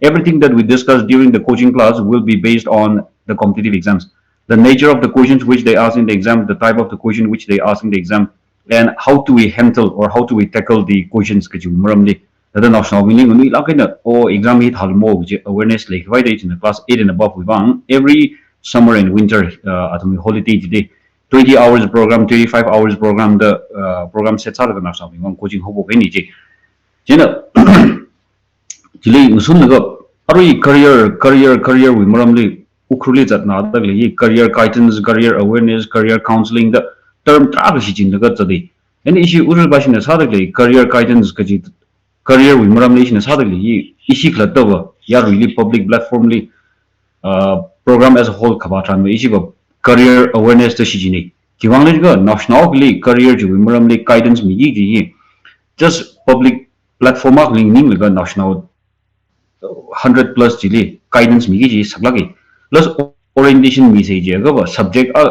Everything that we discuss during the coaching class will be based on the competitive exams. The nature of the questions which they ask in the exam, the type of the question which they ask in the exam, and how do we handle or how do we tackle the questions kaji maramli. Thāda naoshinaobingli nganuilāk eina, o exam hi thālamo kaji awareness leikhavai da ithumna class eight and above wui vang, every summer and winter, uh, athumwui holiday chili twenty hours program, twenty-five hours program da, uh, program set sālaga naoshinaobing vang coaching hophok haini chi. Chieina, chili ngasunlaga, arui career, career, career wui maramli, Ukhrulli zatnada khalei hi career guidance, career awareness, career counseling da term tarākha shichinlaga zatta. And ishi Ukhrul bashina sāda khalei career guidance kaji, career wui maramli ishina sāda khalei hi, ishi khalatta va, yaruili public platform li, uh, program as a whole khavā tharan va ishi va career awareness da shichina. Khiwuivang khala jiakha naoshinaoli career chiwui maramli guidance miki kaji hi, just public platform akhali ninglaga naoshinao hundred plus chili guidance miki kaji saklāka. Plus orientation misa jiakha va subject a,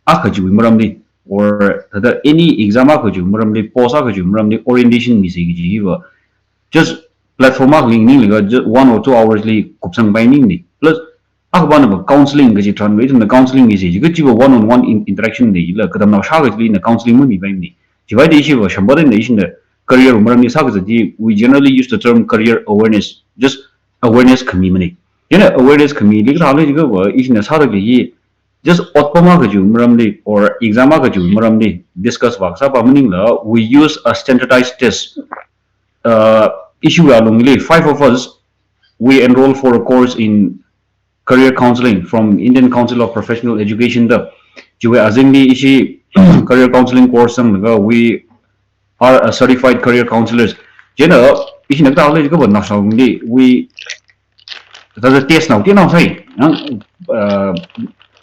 akha chiwui maramli or thāda any exam akha kajiwui maramli, post akha kajiwui maramli orientation misa kaji hiva just platform akhali nganinglaga just one or two hours li kupsangpai maningmana. Plus, akhava nava counseling kaji tharanva, ithumna counseling misa kaji kajiva one on one in-, interaction leila, katamnao shākha chili ina counseling mamipaimana. Chiwuivang da ishiva shamba da ina ishina career wui maramli sākazat chi, we generally use the term career awareness, just awareness khamimana. Chieina awareness khamili kathāla jiakhava, ishina sāda khalei hi just otpam akha kajiwui maramli or exam akha kajiwui maramli discuss vākasāpa maningla, we use a standardized test. Uh, ishiwui alungli, five of us, we enroll for a course in career counseling from Indian Council of Professional Education da. Chiwui azingli ishi career counseling course sanglaga, we are a certified career counselors. Chieina ishina kathāla jiakhava naoshinao bingli, we, thāda test nao, test nao sai, nang, uh,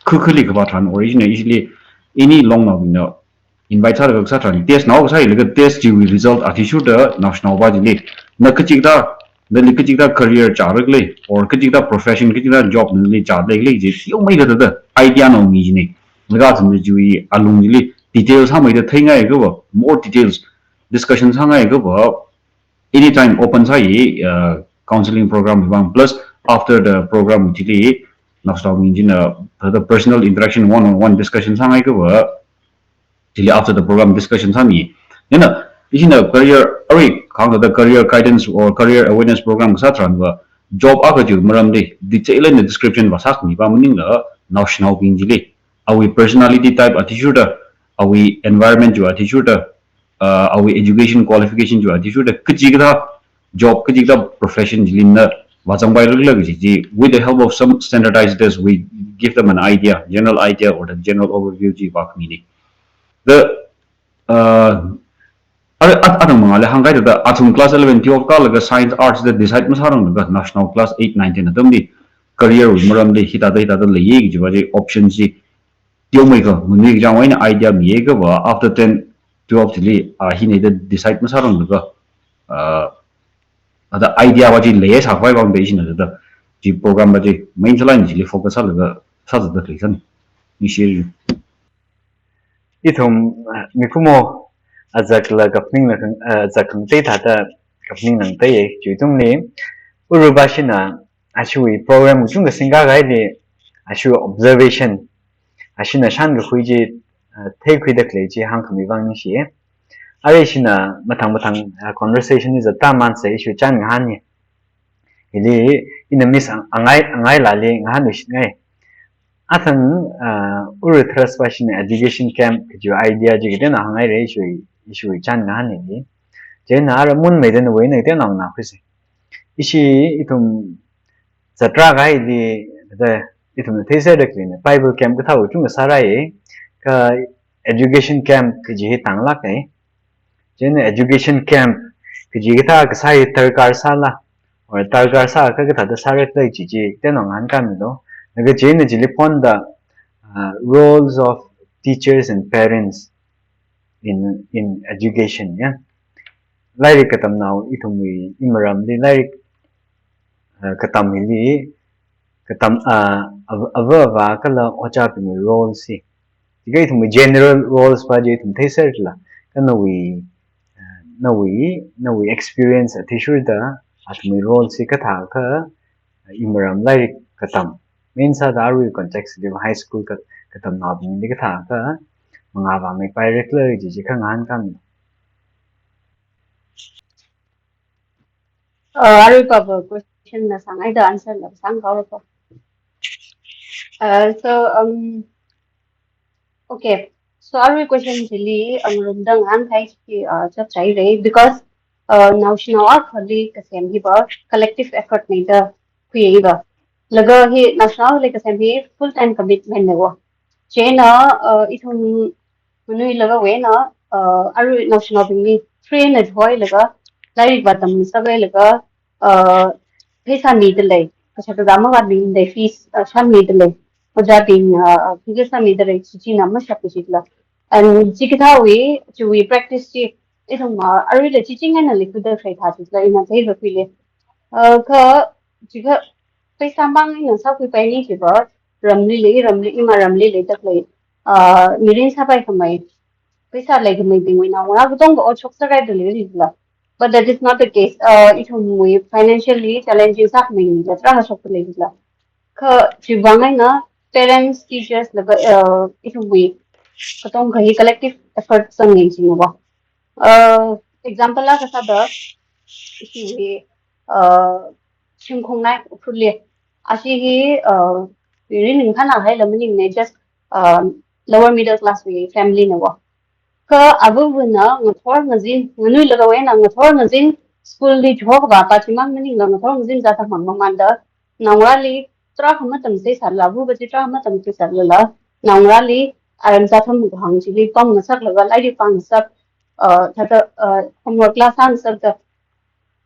khu khuli kavā tharan or ishina ishili any longnao bingna invite sālaga kasā tharan test nao kasā leilaga, test chiwui result athishurda naoshinaova chili, na kachikathā, nali kachikathā career chāra khala, or kachikathā profession, kachikathā job nali chāra khala kaji teomeikha thāda idea nao mi kajina. Laga athumna chiwui alungli details sāmeida theingai akhava, more details discussion sāngai akhava, anytime open sāya, uh, counseling program vang, plus after the program chili naoshinao bing china, uh, the personal interaction, one on one discussion sāngai akhava, chili after the program discussion sāmi. Chieina, ishina career, arui kahāng thāda career guidance or career awareness program kasā tharanva, job akha kajiwui maramli detail eina description vāsākhamipa maningla, naoshinao bing chili, awui personality type athishurda, awui environment chiwui athishurda, uh, awui education qualification chiwui athishurda, kachikathā job, kachikathā profession chili na vāzangpaira khala kaji chi, with the help of some standardized test, we give them an idea, general idea or the general overview chi vākhamina. The, uh, a, a, atang mangāli hāngkahai thāda, athum class eleven, twelve kālaga science, arts da decide masāranglaga, naoshinao class eight, nine, ten atamli career wui maramli hithāda hithāda leiya kajiva chi option chi teomeikha nganui kachang eina idea miya akhava, after ten, twelve chili, ah, hina da decide masāranglaga, ah, thāda idea va chi leisākhavai vang da ishina thāda chi program va chi main sālai chili focus sālaga sāzatda khalei san. Ningshi. Ithum, ah, mikumo azakla kaphaningla khang, ah, azak khangatei thāda kaphaning ngateiya, chiwui tungli, Uru bashina, ashiwui program chungkha singkakahaili, ashiwui observation, ashina shānkakhui chi, ah, theikhuida khalei chi hāngkhami vang ningshiya. Arui ishina mathang mathang, ah, conversation hi zatda mansei, ishiwui chān ngahānna. Hili ina miss ang-, angai, angailali ngahānluishitngai. Athang, ah, Uru thrust bashina education camp kajiwui idea chi kateonao hāngngaira, ishiwui, ishiwui chān ngahānna hili. Chieina ara mun maida nawui eina kateonao nganākhuisa. Ishi ithum zatrākahaili, thāda ithumna theiserda khaleina, Bible camp kathāwui chungkha sārāya, kha education camp kaji hi tānglāka. Chieina education camp kaji kathā kasā hi darkar sāla, or darkar sākha kathāda sāra khala chi chi, kateonao ngahānkāmilu. Laga chieina chili phonda, uh, roles of teachers and parents in, in education, ya. Lairik katamnao ithumwui imaramli lairik, uh, katam hili, katam, uh, av-, ava avā kala ojābingwui roles hi. Chikha ithumwui general roles pa chi ithum theiserla, kha nawui, uh, nawui, nawui experience athishurda, athumwui roles hi kathākha, imaram lairik katam. Main sāda arui context li high school ka-, katamnaobingli kathākha mangā vāmeipaira khala chi chi kha ngahānkāmi. Uh, arui papa question na sāngaida answer la sānghaora pa. Uh, so, um, okay. So, arui question chili, um, ngarumda ngahānkahai chi, uh, chapchaira. Because, uh, naoshinao akhali kasem hiva collective effort na da khuiya hiva. Laga hi naoshinao akhali kasem hi full time commitment na wo. Chieina, uh, ithum nganuilagawui eina, uh, arui naoshinaobingli free na thoilaga, lairik vātamngasakluilaga, uh, pheisā midalei, kashak kazā mavāmidalei, fees, uh, shānmidalei, ojābing, uh, pheisā midalei, chi china mashap kachila. And chikathāwui, chiwui practice chi, ithum, uh, aruila chi chi ngaina likhuida khalei thā chila, ina theida khuili. Uh, kha, chikha, pheisā mang eina sākhuipaini chiva, ramli lei, ramli, imaramli leida khalei uh, mirin sāpai khamei, pheisā lei khameibingwui naongarā katonga ot shokserhaida leirila. But that is not the case. Uh, ithumwui financially challenging sākhameina tarākha shokta leirila. Kha chiwui vang eina parents, teachers laga, uh, ithumwui katonga hi collective effort zangna jina va. Uh, example la kasāda, ithumwui, uh, Shimkhong nai Ukhrul li. Ashi hi, uh, mirin ningkhana haila maningmana, just, uh, lower middle class wui family na va. Kha avavana ngathor ngazin, nganuilakha eina ngathor ngazin school li chihokhavā pa chimang maningla ngathor ngazin zāthamang mamanda, naongarāli tarākha matamsei sālala, avava chi tarākha matamsei sālala, naongarāli aram zātham kahāng chili pamngasaklaga, lairik pāngasak, uh, thāda, uh, homework la sāngasakda,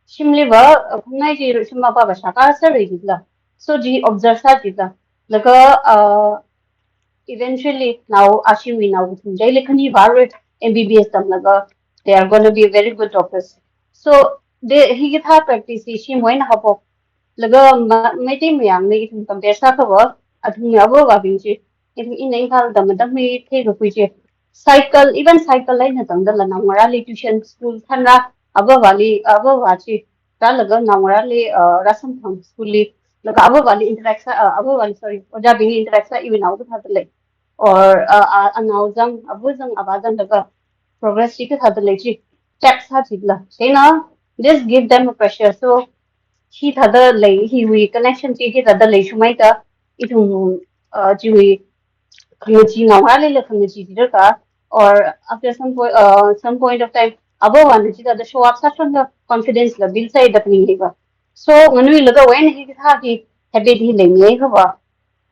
shimli va, uh, khongnai chi shim mapāva shākasāra jila. So chi observe sā jila. Laga, uh, eventually, nao ashimwui nao kathum chili khani vāra M B B S tamlaga, they are gonna be very good doctors. So, they, hikathā practice hi shimwui eina haophok. Laga ma-, Meitei mayangli ithum compare sākhava, athumwui avavabing chi, ithum ina Imphal dam dam hi theikakhui chi. Cycle, even cycle eina tangdala naongarāli tuition school thanra, avavali, avava chi, rālaga naongarāli, uh, rāsamphang school li, laga avavali interact sā, uh, avavali, sorry, ojābingli interact sā, iwui nao kathāda lei. Or, uh, uh, anao zang, ava zang, avā zanglaga progress chi kathāda lei chi check sā jila. Chieina, this give them a pressure. So, hithāda lei, hiwui connection chi hithāda leishumaida, ithum, uh, chiwui khangachee naongarālila khangachee jilaga, or after some point, uh, some point of time, avavana chithāda show up sāshonda confidence la build sāhaida phaninghaira. So, nganuilakha eina hikathā hi habit hi leimihaira va.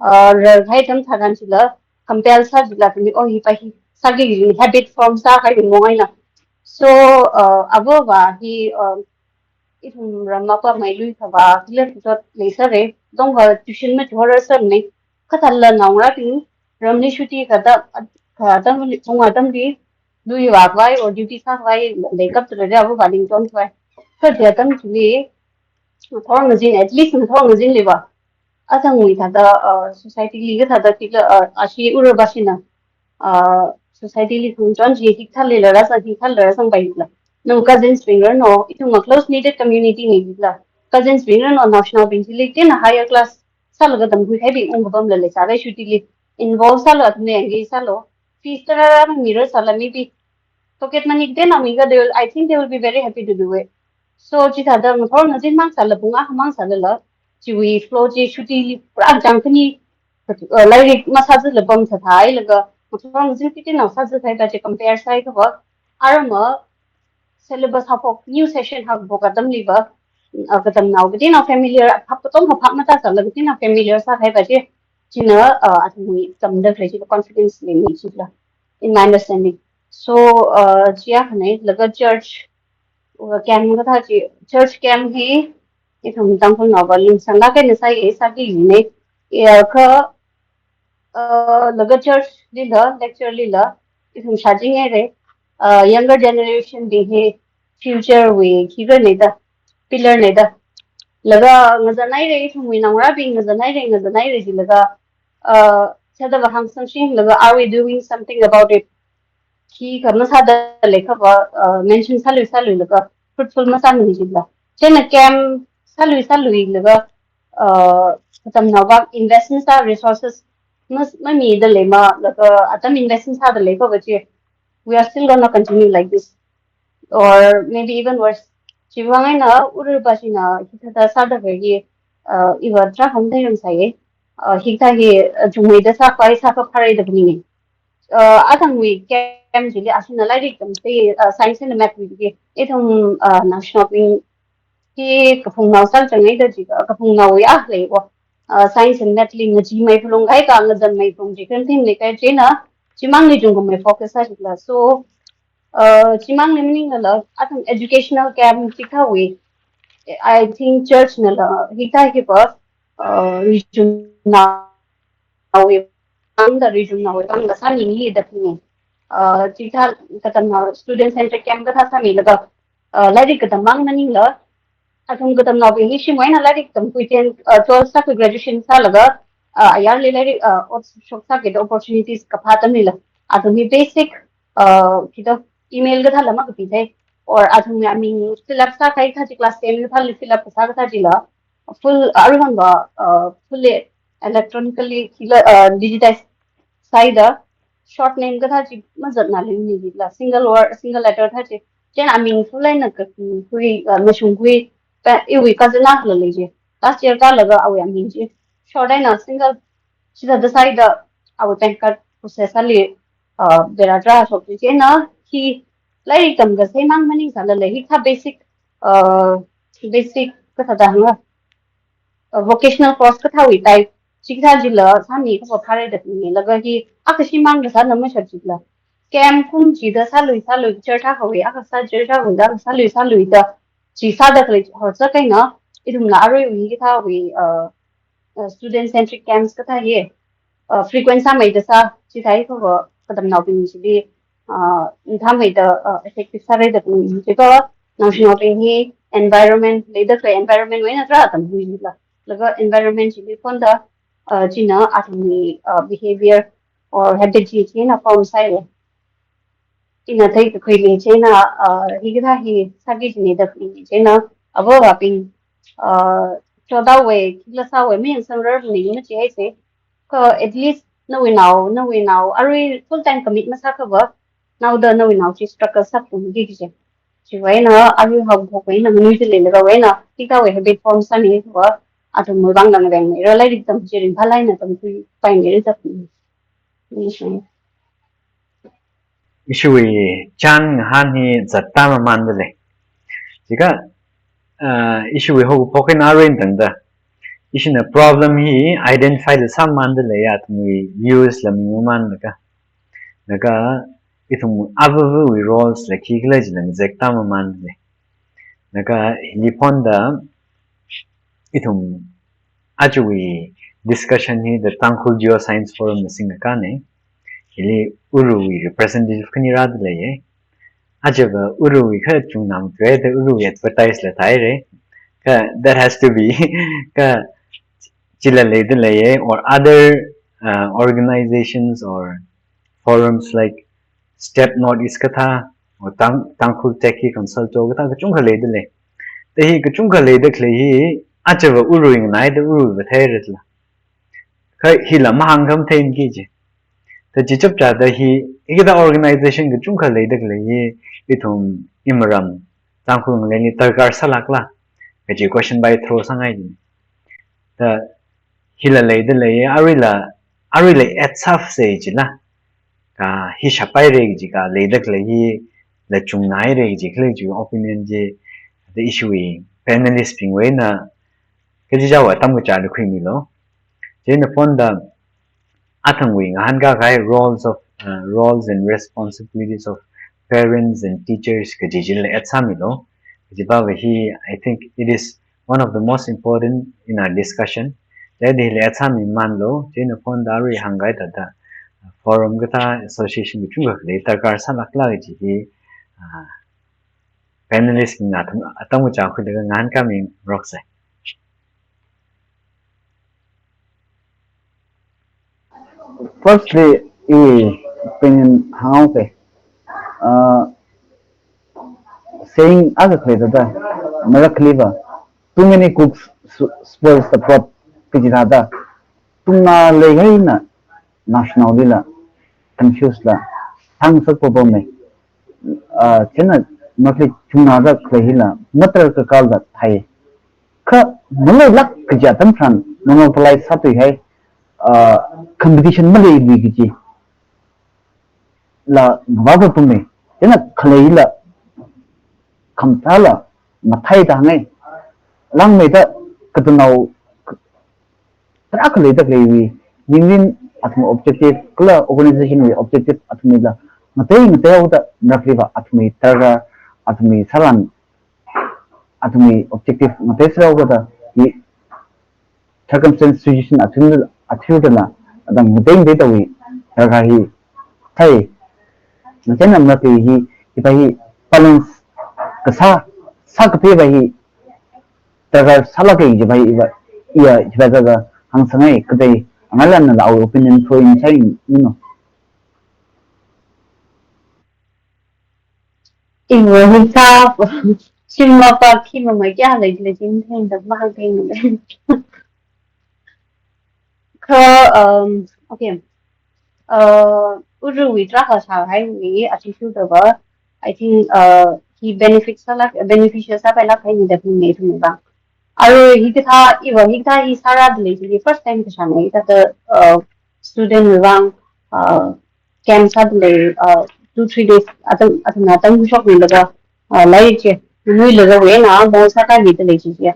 Uh, rarhai atam tharan chila, compel sā jila, tumi, oh, hi pa hi sāki habit form sākahai mong eina. So, uh, avava hi, uh, ithum ram mapamei lui khavā, kila kachot leisāra, katonga tuition machihorar sāmana. Kathāla naongarābing, ramli chutti katam, katam, pung atamli, lui vākhavai, or duty sākhavai, leikapta leira, avava ningchon khavai. Kha chi atam chili, ngathor ngazin, at least ngathor ngazinli va. Athangwui thāda, uh, society li kathāda kila, uh, ashi urabashina, uh, society li khangachon chi hikathāli rāzang, hikathāli rāzangpaila. Nao cousins bing rano, ithum ma close knitted community na jila. Cousins bing rano, naoshinaobing chili, kateina higher class sālaga tamkhuihaibing ungkapamla leisāra chuttili. Involve sālu, athumli engage sālu. Fees tarākha mira sāla, maybe pocket money kateina miakha, they will, I think they will be very happy to do it. So, chithāda ngathor ngazinmang sāla, pung akhamang sālala, chiwui flow chi chuttili pura chang khani, uh, lairik masāzatla pamsā thāhailaga, ngathor ngazin kateina sāzathai pa chi compare sāhaiakhava, arama syllabus haophok, new session haophok atamli va, uh, katamnao kateina familiar, phap katonga phap matāsāla kateina familiar sākahai pa chi, china, uh, athumwui tamda khalei chila confidence leimi chila, in my understanding. So, uh, chi akhana, laga church, uh, camp kathā chi, church camp hi, ithum Tangkhulnao va lungsang lāk eina sāya, sāki jina. Ya, kha, uh, laga church lila, lecture lila, ithum shāchinghaira, uh, younger generation bing hi future wui khikha na da, pillar na da. Laga ngazanhaira, ithumwui naongarābing ngazanhaira, ngazanhaira jilaga, uh, sāda vāhāngsangshing laga, are we doing something about it? Khikha masāda leiakhava, uh, mention sālui sāluilaga, fruitful masāmana jila. Chieina camp sālui sāluilaga, uh, katamnao va invest masā resources mas-, mamida leima, laga atam invest masāda leiakhava chi, we are still gonna continue like this. Or maybe even worse. Chiwui vang eina, urabashina, hikathā sāda khalei, uh, iva tarākha matheiram sāya. Uh, hikathā hi, uh, chungmeida sākhavai sākha phāra da phaninga. Uh, athangwui camp chili ashina lairik tamsei, uh, science and math wui chi. Ithum, uh, naoshinaobing hi kaphungnao sāchang haida chi, uh, kaphungnaowui a lei va. Uh, science and math li ngacheemei phalung kahai ka, ngazanmei phalung chi khangateimana kahai chieina, chimangli chungkhamei focus sā jila. So, uh, chimangli maninglala, athang educational camp chikathāwui, I think church nala, hikathā hi pa, uh, rijumnaowui pāngda, rijumnaowui pāngda sāminida phaninga. Uh, chikathā katamnao student center camp kathā sāmilaga, uh, lairik katam mang maningla, athum katamnaobing hi shimwui eina lairik tamkhui ten, uh, twelve sākhui graduation sālaga, uh, ayarli lairik, uh, ot shoksāki da opportunities kaphā atamlila, athum hi basic, uh, khi da email kathāla makapi thei, or athumwui aming fill up sākahai kathā chi, class ten kathāli fill up kasā kathā chila, full, uh, aruihon va, uh, fully electronically khila, uh, digitize sāhaida, short name kathā chi mazatnalei ni la, single word, single letter thā chi. Chieina aming full eina kakhui, uh, mashungkhui, pa, iwui cousin akhala lei chi. Last year kālaga awui aming chi short eina single, chithāda sāhaida awui PAN card process ali, uh, bera tarāshok chi. Chieina hi lairik tamkasei mang maningsālala, hikathā basic, uh, basic kathāda hānga, uh, vocational course kathāwui type, chikathā chila sāmi kaphā phāra da khaleina, laga hi akha shimang da sāna mashap chila, camp kum chida sālui sālui, church akhawui akha sā, church akhawui akha sālui sālui da chi sāda khalei hotsā kahaina, ithumla aruiwui kathāwui, uh, uh, student centric camps kathā hi, uh, frequent sāmeida sā, chithākha katamnaobing chili, uh, mathāmeida, uh, effective sāra da khaleina. Chikha naoshinaobing hi environment, leida khalei environment wui eina tarā tamkhui chila, laga environment chili phonda, uh, china athumwui, uh, behavior or habit chi china form sāhaira. Ina theikakhuili chieina, uh, hikathā hi sāki kajina da khaleina. Chieina avāva̱bing, uh, chothaowa, khikhala sāhaowa, mayangsangrar ni machihaisa. Kha at least nawui nao, nawui nao arui full time commit masāakhava, naoda nawui nao chi struggle sākhuiki kaji. Chiwui eina arui haophokva eina nganuida leilakha, wui eina hikathāwui habit form sāmiakha, athumwui vang langveng mira, lairik tamchi ringphālāk eina tamkhuipai mira da khaleina. Ishiwui chān ngahān hi zatda mamānda lei. Chikha, uh, ishiwui haophok eina arui tangda, ishina problem hi identify la sāmamānda lei, athumwui views la mimamānlaga. Laga ithum avāva̱wui roles la khikhala chila ngazekda mamānda lei. Laga hili phonda ithum ajawui discussion hi the Tangkhul Geoscience Forum na singkakāna. Hili Uruwui representative khani rāda leiya. Ajava Uruwui kachungna matuida Uruwui advertise la thāhaira. Kha that has to be, kha chila leida leiya, or other, uh, organizations or forums like Step North East kathā, or Tang-, Tangkhul Techie Consult kathā kachungkha leida lei. Thāda hi kachungkha leida khalei hi, ajava Uruwui nganaida Uruwui va theira tla. Kha hila mahāngkhamathei kaji. Thāda chi chapchāda hi, hikathā organization kachungkha leida khalei hi, ithum imaram Tangkhul ngaleli darkar sālākla kaji question va throw sāngai ji. Thāda hila leida lei, aruila, aruila etsaf sei jila. Kha hi shaphaira kaji, kha leida khalei hila chungnaira kaji, khalei chi opinion chi, thāda ishiwui panelist bingwui eina kachichāwui atam kachāli khuimilu. Chieina phonda athumwui ngahānkahai roles of, uh, roles and responsibilities of parents and teachers kaji chila add sāmilu. Kajiva hi, I think it is one of the most important in our discussion. Thāda hili add sāmimānlu, chieina phonda arui hāngkahai thāda, uh, forum kathā association kachungkha khalei darkar sālākla kaji hi, uh, panelist bingna atam, atam kachā khuilaga ngahānkāmingaroksa. Firstly, iwui opinion hānghaoke. Uh, saying akha khalei thāda, marakhaliva, too many cooks s-, spoils the broth kaji thāda, tungna leikahaina naoshinaolila confuse la sāngasak papamei. Uh, chieina marakhali chungna khalei hila matarkakālda thei. Kha maleilāk kaji atam tharan monopolize sāthuihai, uh, competition maleilui kaji la ngavā papamei. Chieina khalei hila khamathāla matheida hāngngai. Langmeida katonao tarākha leida khaleiwui ningrin, athum objective kala organization wui objective athumla ngatei ngateihaoda marakhaliva athumwui darkar, athumwui saran, athumwui objective ngatei sāhaoda hi circumstance situation athum, athumna atam ngatei ngateidawui darkar hi thei. Chieina marakhali hi, hiva hi balance kasā, sākapaiva hi darkar sālāka kajiva hi iva, iya, hiva thāda hāngsangai. Kathei Angalan na our opinion throwing sign, you know. Iwo hisa, shim mapa khi mama kya lai le jin theng da ma theng le. Kha, um, okay. Uh, Uru withdraw ka sa hai wi, achi shu da ba. I think, uh, hi benefit sālāk, beneficial sāpailāk hai ni da phi me thum ba. Aro hikathā, iwa hikathā hi sāra da lei chi first time kasā ne, hikathā, uh, student wui vang, uh, camp sāda lei, uh, two, three days, atam, atam na tam kushok ni laga, uh, lai che, nui laga we na, mo sāka ni da lei chi che.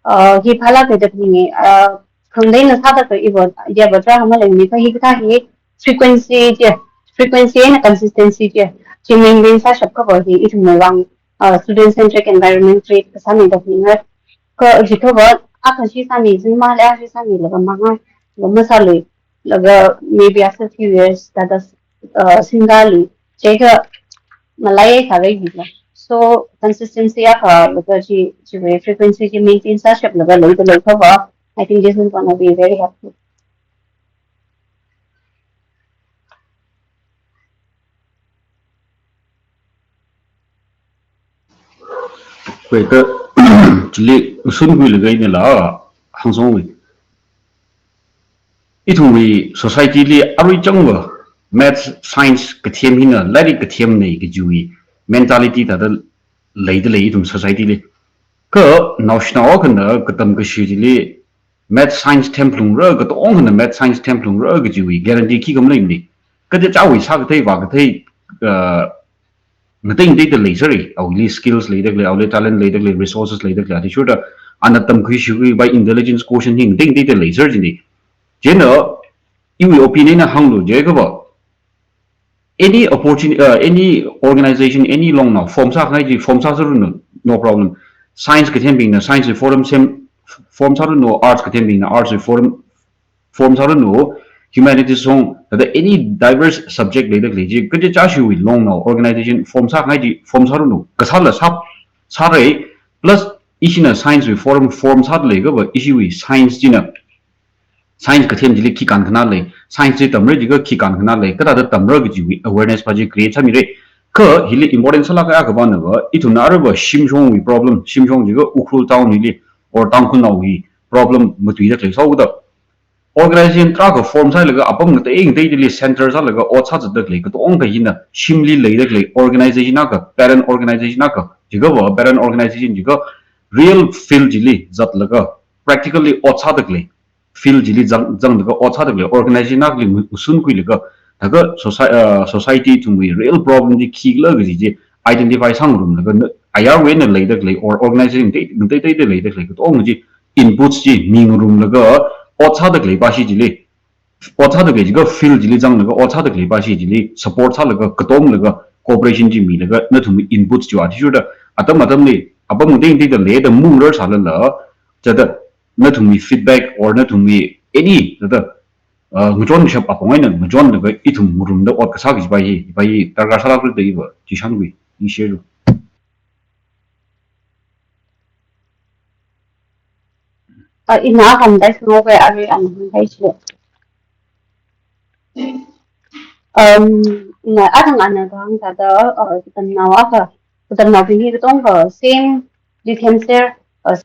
Uh, hi phalāk da phi me, uh, khangateina sāda ka iwa, idea ba tra hama lei ni, kha hikathā hi frequency che, frequency na consistency che, chi maintain sāshap ka ba hi ithum wui vang, uh, student centric environment create kasā ni da phi me. Kha jiakha ba, akha shi sāmi, zingma le akha shi sāmi laga manga, laga masāli, laga maybe after few years, that is, uh, single li, jiakha malai sārai bi la. So, consistency akha, laga chi, chi wui frequency chi maintain sāshap laga lei da lei kha ba, I think this is gonna be very helpful. Kwe ka, chili usun kui laga ina la, hāngsong wui. Ithum wui society li arui chang wa, maths, science kathem hina, lairik kathem nei kaji wui mentality thāda lei da lei ithum society li. Kha, naoshinao akhana katam kashi chili, maths, science them phalungra, katong akhana maths, science them phalungra kaji wui guarantee khi kam lei ni. Kaja chawui sākathei vākathei, uh, ngatei ngatei da lei sāri, awuili skills lei da lei, awuili talent lei da lei, resources lei da lei, ati shurda, ana tam khui shi khui by intelligence quotient hi ngatei ngatei da lei sāri ni. Chieina, iwui opinion na hānglu jiakha ba, any opportunity, uh, any organization, any longnao, form sākhangai chi, form sāsāranu, no problem. Science kathembingna, science forum sem, form sāranu, arts kathembingna, arts forum, form sāranu, humanities song, thāda any diverse subject lei da lei chi, kaja cha shi wui longnao, organization, form sākhangai chi, form sāranu, kasāla sā, sārai, plus, ishina science wui forum, form sāda lei kha ba, ishi wui science china, science kathem chili khi kankhana lei, science chi tamra jiakha khi kankhana lei, kathāda tamra kaji wui awareness pa chi create sāmi rai. Kha hili important sālāk kaya kha ba na ba, ithumna arui ba shimshong wui problem, shimshong jiakha Ukhrul town hili, or Tangkhulnao wui problem matui da lei sāu da. Organization tarākha form sālaga apam ngatei ngatei chili center sālaga ot sāzat da lei, katong akhana shimli lei da lei, organization akha, parent organization akha, jiakha ba parent organization jiakha real field chili zatlaga, practically ot sāda lei, field chili zang, zanglaga ot sāda lei, organization akhali mu-, usun khuilaga, thākha soci-, uh, society ithumwui real problem chi khikhala kaji chi identify sāngarumlaga, na, ayarwui eina lei da lei, or organization ngatei, ngatei ngatei da lei da lei, katong chi inputs chi mingarumlaga, ot sāda lei pa shi chili, ot sāda lei jiakha field chili zanglaga, ot sāda lei pa shi chili support sālaga, katomlaga, cooperation chi milaga, nathumwui inputs chi ati shurda, atam atamli, apam ngatei ngatei da lei da mungrar sālala, chada, nathumwui feedback or nathumwui any, thāda, uh, ngachonshap apong eina ngachonlaga ithum ngarumda ot kasā kaji pa hi, pa hi darkar sālākra da iva, chi shān wui, i share lu. Uh, ina kam dai snow kwe arui an dai shi. Um, na adang ana dang thāda, uh, katamnao akha, katamnaobing hi katongkha same, you can share, uh,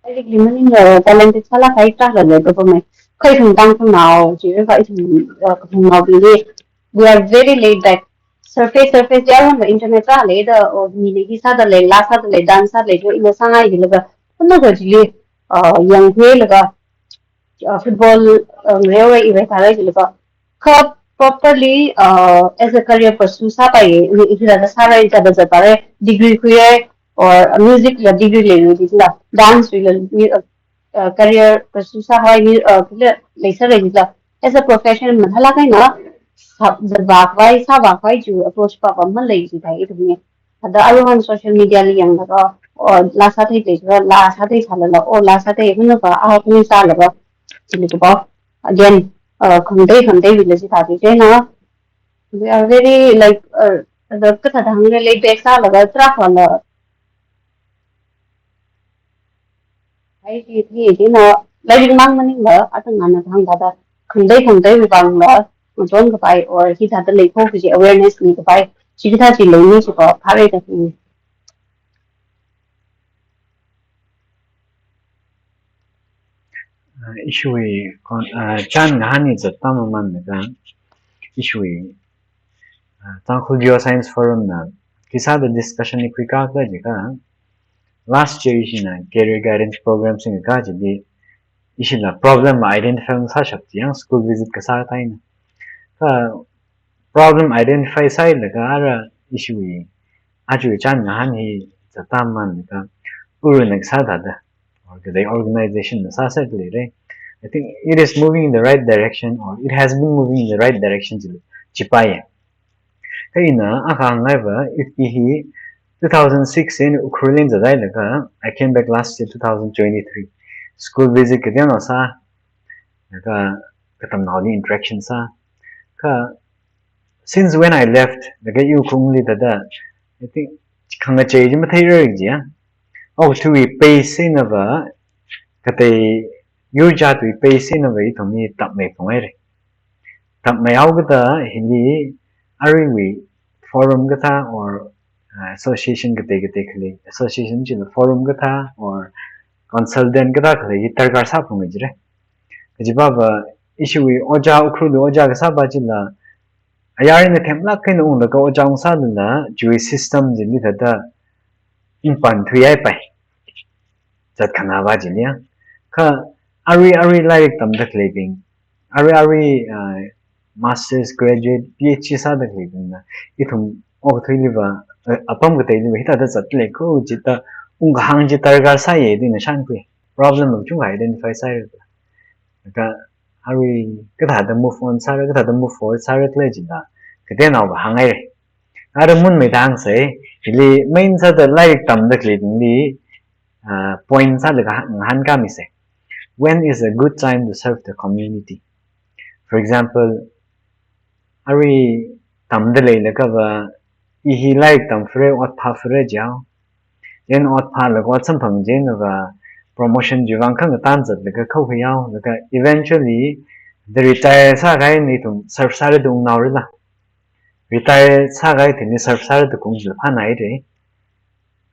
lairik li maningla, uh, talented sālāk kahai tarākha lei da pamai. Kha ithum Tangkhulnao, jiakha ithum, uh, katamnaobing hi, we are very laid back. Surface, surface, ya wan internet ra lei da, or mi ne hi sāda lei, la sāda lei, dance sāda lei, jo ina sāngai jilaga, kha na kha chili, uh, yangkhuilaga, uh, football, uh, railway event thāra jilaga, kha properly, uh, as a career pursue sāpai, i, i, hila sāra, i, chada zatpara, degree khuiya, or music la degree lei, jila, dance la, uh, uh, career pursue sākhavai mi, uh, kila leisāra jila, as a profession mathālāk eina, sā, zatvā khavai, sāvā khavai chi approach pa pa malei jida ithumna. Thāda aruihon social media li yanglaga, o, la sāthei thei jiakha, la sāthei sālala, o, la sāthei hina pa, a, hina sālaga, chili kha pa. Again, uh, khangatei khangateiwuila chithā chi chieina. We are very, like, uh, the, kathāda hāngra, laid back sālaga, tarākhala. Ai, hi, hi, hi, na, lairik mang maningla, atang ana thang thāda, khangatei khangatei vivang la, ngachon kapai, or hithāda leikho kaji awareness mikapai, chikathā chi leini chiko, phārai da hi. Uh, issue hi, kon-, uh, chān ngahān hi zattam aman ka, issue hi, uh, Tangkhul Geoscience Forum na, khi sāda discussion hi khuikakla jiakha, last year ishina career guidance program singkakā chili, ishila problem identify sāshap chi yang school visit kasā kathāna. Kha problem identify sāhailaga ara issue hi, aja chān ngahān hi zattam aman ka, uru nak sāda da, or katei organization na sāsā leira. I think it is moving in the right direction, or it has been moving in the right direction chi, chipai. Kha ina akha ngaiva, if hi two thousand six in Ukhrul eina zathailaga, I came back last year, two thousand twenty-three. School visit kathāna sā, laga katamnaoli interaction sā. Kha, since when I left, laga iwui khungli thāda, I think, khangachei chi matheira jiya. Okathuiwui pace einava, katei yurjatwui pace einava ithum hi tapmei phunghaira. Tapmei haokada hili aruiwui forum kathā or, uh, association katei katei khalei, association chila forum kathā or consultant kathā khalei hi darkar sāphunga jira. Kajipava, ishiwui ojā Ukhrulwui ojā kasāpa chila, ayarli themlāk eina unglaga ojā ungsālala, chiwui system chili thāda, ungpan thuihaipai. Zatkhanāva chili ya. Kha arui arui lairik tamda khaleibing, arui arui, uh, masters, graduate, P H D sāda khaleibingna, ithum okathuiliva, uh, apam kateiliva hithāda zatlei kho jida ungkahāng chi darkar sāya da ina shānkhui. Problem chungkha identify sāhaira. Laga arui kathāda move on sāra, kathāda move forward sāra khala chila, kateonaova hānghaira. Ara mun meidang sai, hili main sāda lairik tamda khaleibingli, uh, point sāda ka ngahānkāmisa. When is a good time to serve the community? For example, arui tamda leilagava, i hi lairik tamphara, ot phāphara jihaowa. Then ot phālaga ot samphang chieina va, promotion chiwui vang khangatā zatlaga khaokhui haowa, laga eventually, the retire sākahai eina ithum serve sāra da ungnaorala. Retire sākahai thili serve sāra da khaungla phānāhaira.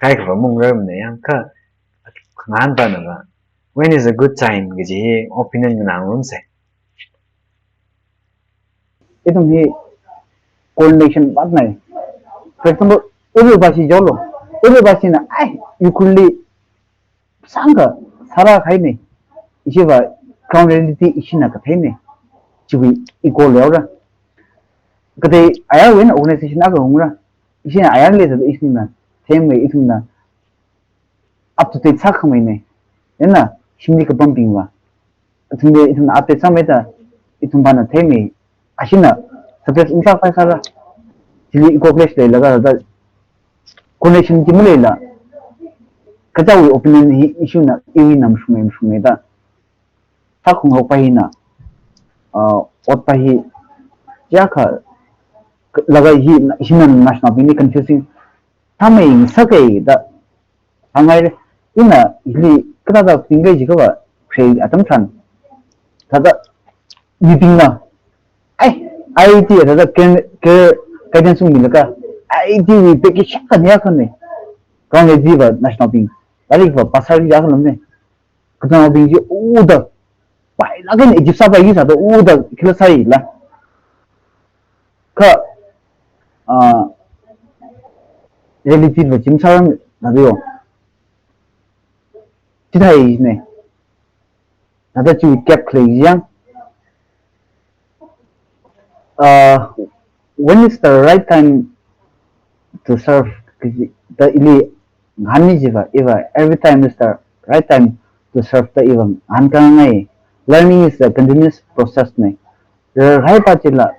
Kaikhava maungrarmana yang kha, ngahānpanava, when is a good time kaji hi opinion nganāngarumsa. Ithum hi coordination vātna. For example, Uru bashi jolo. Uru bashina, ai, Ukhrulli sāngkha sāra kahaina. Ishiva ground reality ishina katheina. Chiwui ego leira. Katei ayarwui eina organization akha ungra. Ishina ayarli sāda ishina themwui ithumna up to date sākhangaina. Ina, shimli kapambingva, ithumli ithumna update sāmeida, ithumvana theimei, ashina success ungshap phai sāra. Chili ego clash leilaga da, connection chi maleila, kathāwui opinion hi issue na iwui eina mashungmei mashungmeida, sākhaung haopai hina, uh, otpai hi, ya kha, laga hi, hina national bingli confusing, thāmei ngasaka da, hānghaira, ina hili kathāda tingkai jiakhava, kharei atam tharan, thāda, mibingna, ai, I I T thāda, career, career guidance ungmilaga, I I T wui package shakha niya khane, kang le jiva national bing, lairikva pasar jiakha lamne, kathānabing chi uda, pailāk eina Egypt sāpaiki sāda uda khila sāhaila. Kha, ah, reality va chim sāran na do. Chithāhaina. Nada chi gap khalei yang. Uh, when is the right time to serve? Kaji, da ili ngahānmi jiva, iva, every time is the right time to serve da iva ngahānkāngai. Learning is a continuous process na. Rarhaipa chila,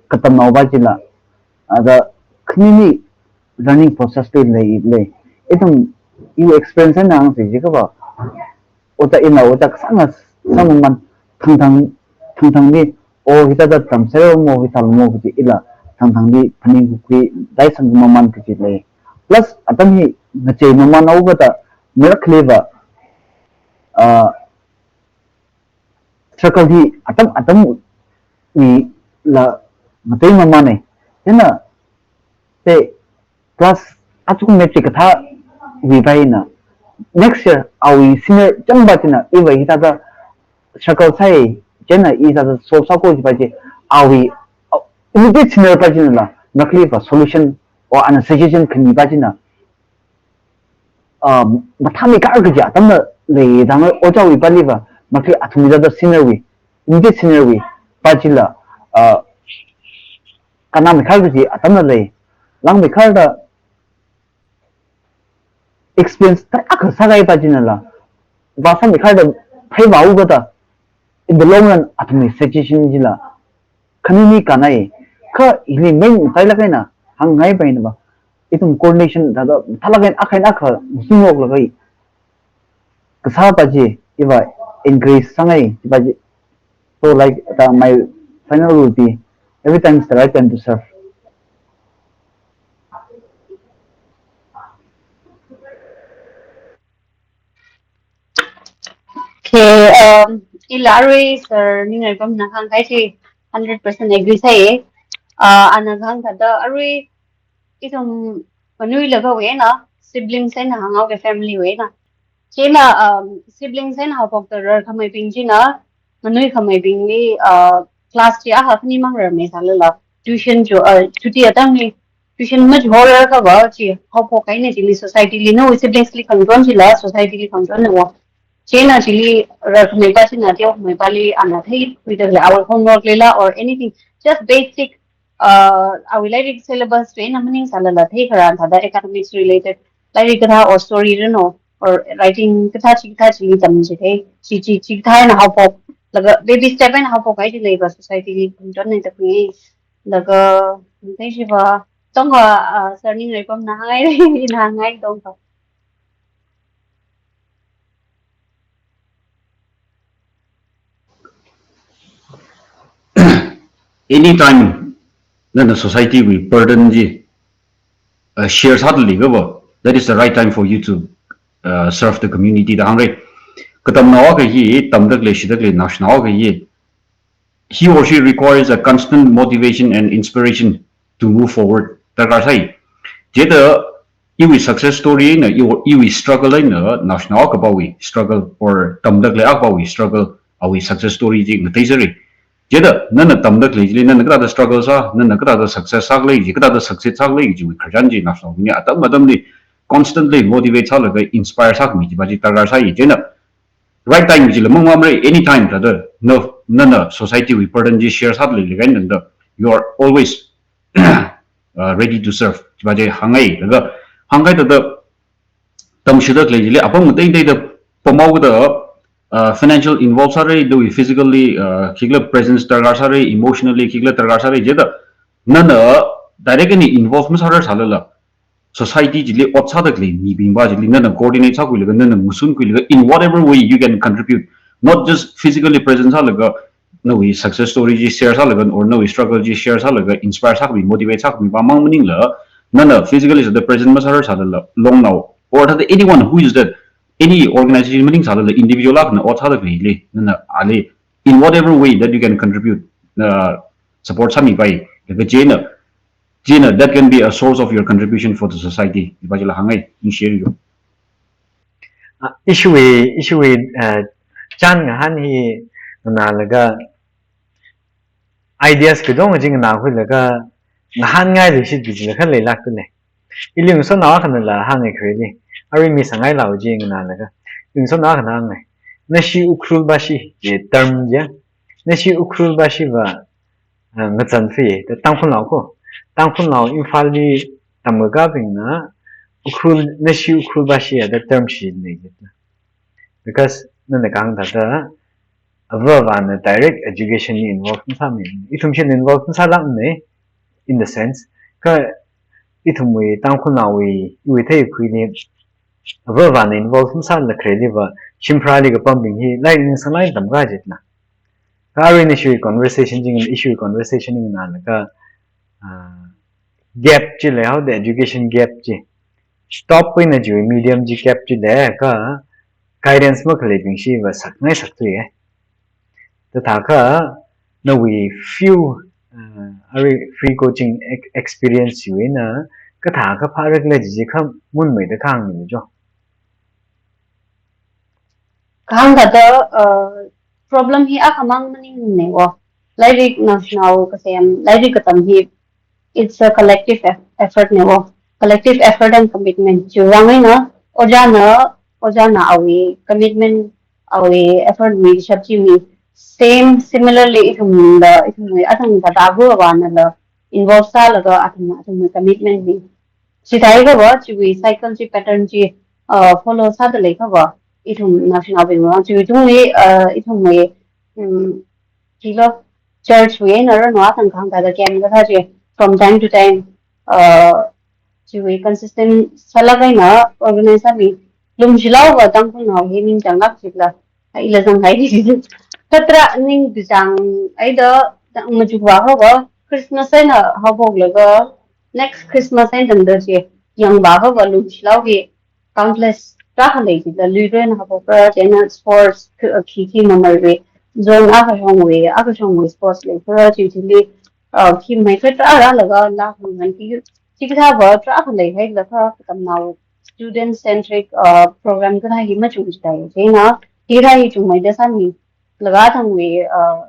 katamnaopa chila, ada khanini learning process da lei, lei. Ithum, iwui experience eina hāngsa jiakhava, ota ina ota kasāna sāmaman, thangthang, thangthangli, o hithāda tamsera mo hithālo mo kaji ila, thangthangli phaningkakhui, dai sangmaman kaji lei. Plus, atam hi ngachei maman haokada, marak khaleiva, uh, struggle hi atam atamwuila ngateimamana. Chieina te class achukum matric kathāwui pa eina next year awui senior chānpa china iva hithāda struggle sāi, chieina i hithāda solve sāko jipa chi awui, uh, immediate senior pa chinala makhaliva solution or ana suggestion khamipa china, um, mathāmeikharkaji atamna lei, dang ojāwui paliva makhali athumwui thāda senior wui, immediate senior wui pa chila, uh, kannāmeikharkaji atamna lei, langmeikharda experience tarākha sākahai pa chinala, vāsāmeikharda phaiva u kata, in the long run athumwui suggestion chila khanini kannai. Kha hili main matailāk eina hāngngai pa einava, ithum coordination thāda mathālāk eina akha eina akha ngasungngaroklaga kasā pa chi iva encourage sāngai pa chi. So, like, the, my final will be, every time is the right time to serve. Okay, um, ila arui Sir Ningreipamna hāngkahai chi hundred percent agree sāi. Uh, ana kahāng thāda arui ithum nganuilakha wui eina, siblings eina hānghaoki, family wui eina. Chieina, um, siblings eina haophokta rarkhameibing china, nganuikhameibingli, uh, class chi akha khanimang rarmei sālala, tuition chu, uh, chuti atamli tuition machukrarkhava chi haophok eina chili society li, nawui siblings li khangachon chila society li khangachonna wo. Chieina chili rarkhameipa china teokhameipali ana theikhuida khalei, our homework lila or anything, just basic, uh, awui lairik syllabus wui eina maningsālala, theikharan thāda academics related lairik kathā or story rino or writing kathā chi kathā chili tamchithei, chi chi chi kathā eina haophok, laga baby step eina haophok kahai chi leiva society li khangachonna da khui. Laga, thei chiva, tongva, uh, Sir Ningreipamna hāngngai, ina hāngngai tongva. Anytime nana society wui burden chi, uh, share sāda leikha va, that is the right time for you to, uh, serve the community da hāngra. Katamnao akha hi, tamda khalei, shida khalei naoshinao akha hi, he or she requires a constant motivation and inspiration to move forward darkar sāi. Chithāda iwui success story eina, iwui, iwui struggle eina, naoshinao akhapawui struggle or tamda khalei akhapawui struggle, awui success story chi ngateisera. Chithāda nana tamda khalei chili nana kathāda struggle sā, nana kathāda success sākhala chi, kathāda succeed sākhala chiwui khararchan chi naoshinaobingli atam atamli constantly motivate sālaga inspire sākhami chipa chi darkar sāi. Chieina right time chila mang mamre, anytime thāda, no, nana society wui burden chi share sāda leilakha eina tangda, you are always, uh, ready to serve. Chipa chi hāngngai, laga hāngkahai thāda tamshida khalei chili apam ngateiteida pamhaoda, uh, financial involve sāra, dui physically, uh, khikhala presence darkar sāra, emotionally khikhala darkar sāra, chithāda nana directly involve masārar sālala, society chili ot sāda khalei mibingva chili nana coordinate sākhuilaga, nana ngasunkhuilaga, in whatever way you can contribute, not just physically present sālaga, nawui success story chi share sālaga, or nawui struggle chi share sālaga, inspire sākhami, motivate sākhamipa mang maningla, nana physically sāda present masārar sālala, longnao, or thāda anyone who is that, any organization maning sālala, individual akhana ot sāda khaleili, nana ali, in whatever way that you can contribute, uh, support sāmipai, laga chieina, chieina, that can be a source of your contribution for the society. Chipa chila hāngngai, ningshihaira. Ah, issue, issue, uh, chān ngahān hi nganālaga ideas kachungkha chi nganākhuilaga ngahānngai leishit kaji chila kha leilākta lei. Ili ngasotnao akhanala hāngngai khareli, arui mi sāngailao chi nganālaga, ili ngasotnao akhana hāngngai. Nashi Ukhrul bashi, ye term ya. Nashi Ukhrul bashiva, uh, ngazan fei, the Tangkhulnao ko. Tangkhulnao Imphalli tamkakābingna, Ukhrul, nashi Ukhrul bashi ya, the term shina. Because nana kahāng thāda, avāvana direct education li involve masāmana. Ithum shina involve masālākmana, in the sense, kha ithumwui Tangkhulnaowui, iwui theikhuili, avāvana involve masālakha khareliva, shimpharāli kapambing hi, lairik ningsanglāk eina tamkajitna. Kha arui nashi conversation chi, issue conversation chi nganālaga, ah, gap chi leihaoda, education gap chi. Top eina chiwui medium chi gap chi leiakha, guidance makhaleibing chiva sakngai sakthuiya. Tathākha nawui few, uh, arui free coaching ex-, experience chiwui eina kathākha phārakhala jiji kha munmeida kahāngni jo. Kahāng thāda, uh, problem hi akhamang maningne wo. Lairik naoshinao kasem, lairik katam hi, it's a collective eff-, effort ne wo. Collective effort and commitment. Chiwui vang eina, ojāna, ojāna awui commitment, awui effort mi, shap chi mi. Same, similarly, ithumla, ithumwui athang thāda gu avanala involve sālaga athum, athumwui commitment mi. Chithākha va, chiwui cycle chi, pattern chi, uh, follow sāda leiakha va, ithum naoshinaobing va, chiwui tungli, uh, ithumwui, um, chilo, church wui eina rano athang kahāng thāda camp kathā chi, from time to time, uh, chiwui consistent sālāk eina organize sāmi, lumshilākha Tangkhulnao hi ningchānglāk jila, ila zanghai. Katra ning bichang eida, tang machukva haowa, Christmas eina haophoklaga, next Christmas eina tangda chi, yangva haowa lumshilākha, countless tarākha lei jila, luiren haophokra, chieina sports, khi, khi khi mamarwui, zone akha shongwui, akha shongwui sports leikhala, chi chili, uh, khi mai kha tarālaga, la hanghan khi, chikathā va tarākha leihailakha, katamnao student centric, uh, program kathā hi machungchithei. Chieina, hikathā hi chungmeida sāmilaga athangwui, uh,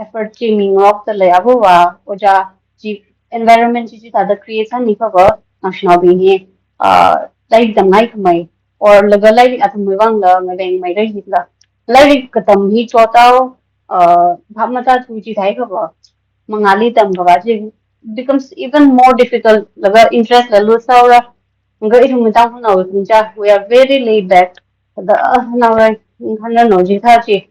effort chi mingarokta leiakha va, ojā chi environment chi chithāda create sāmiakha va, naoshinaobing hi, uh, lairik tamngaikhamei, or laga lairik athumwui vangla ngavengmeira jila. Lairik katam hi chotao, uh, bhap matāthu chithākha va, mangāli tamkhavai chi becomes even more difficult, laga interest la lose sāhaora. Nga ithum Tangkhulnao khangachā, we are very laid back. Da, ah, naorai, hana no chikathā chi,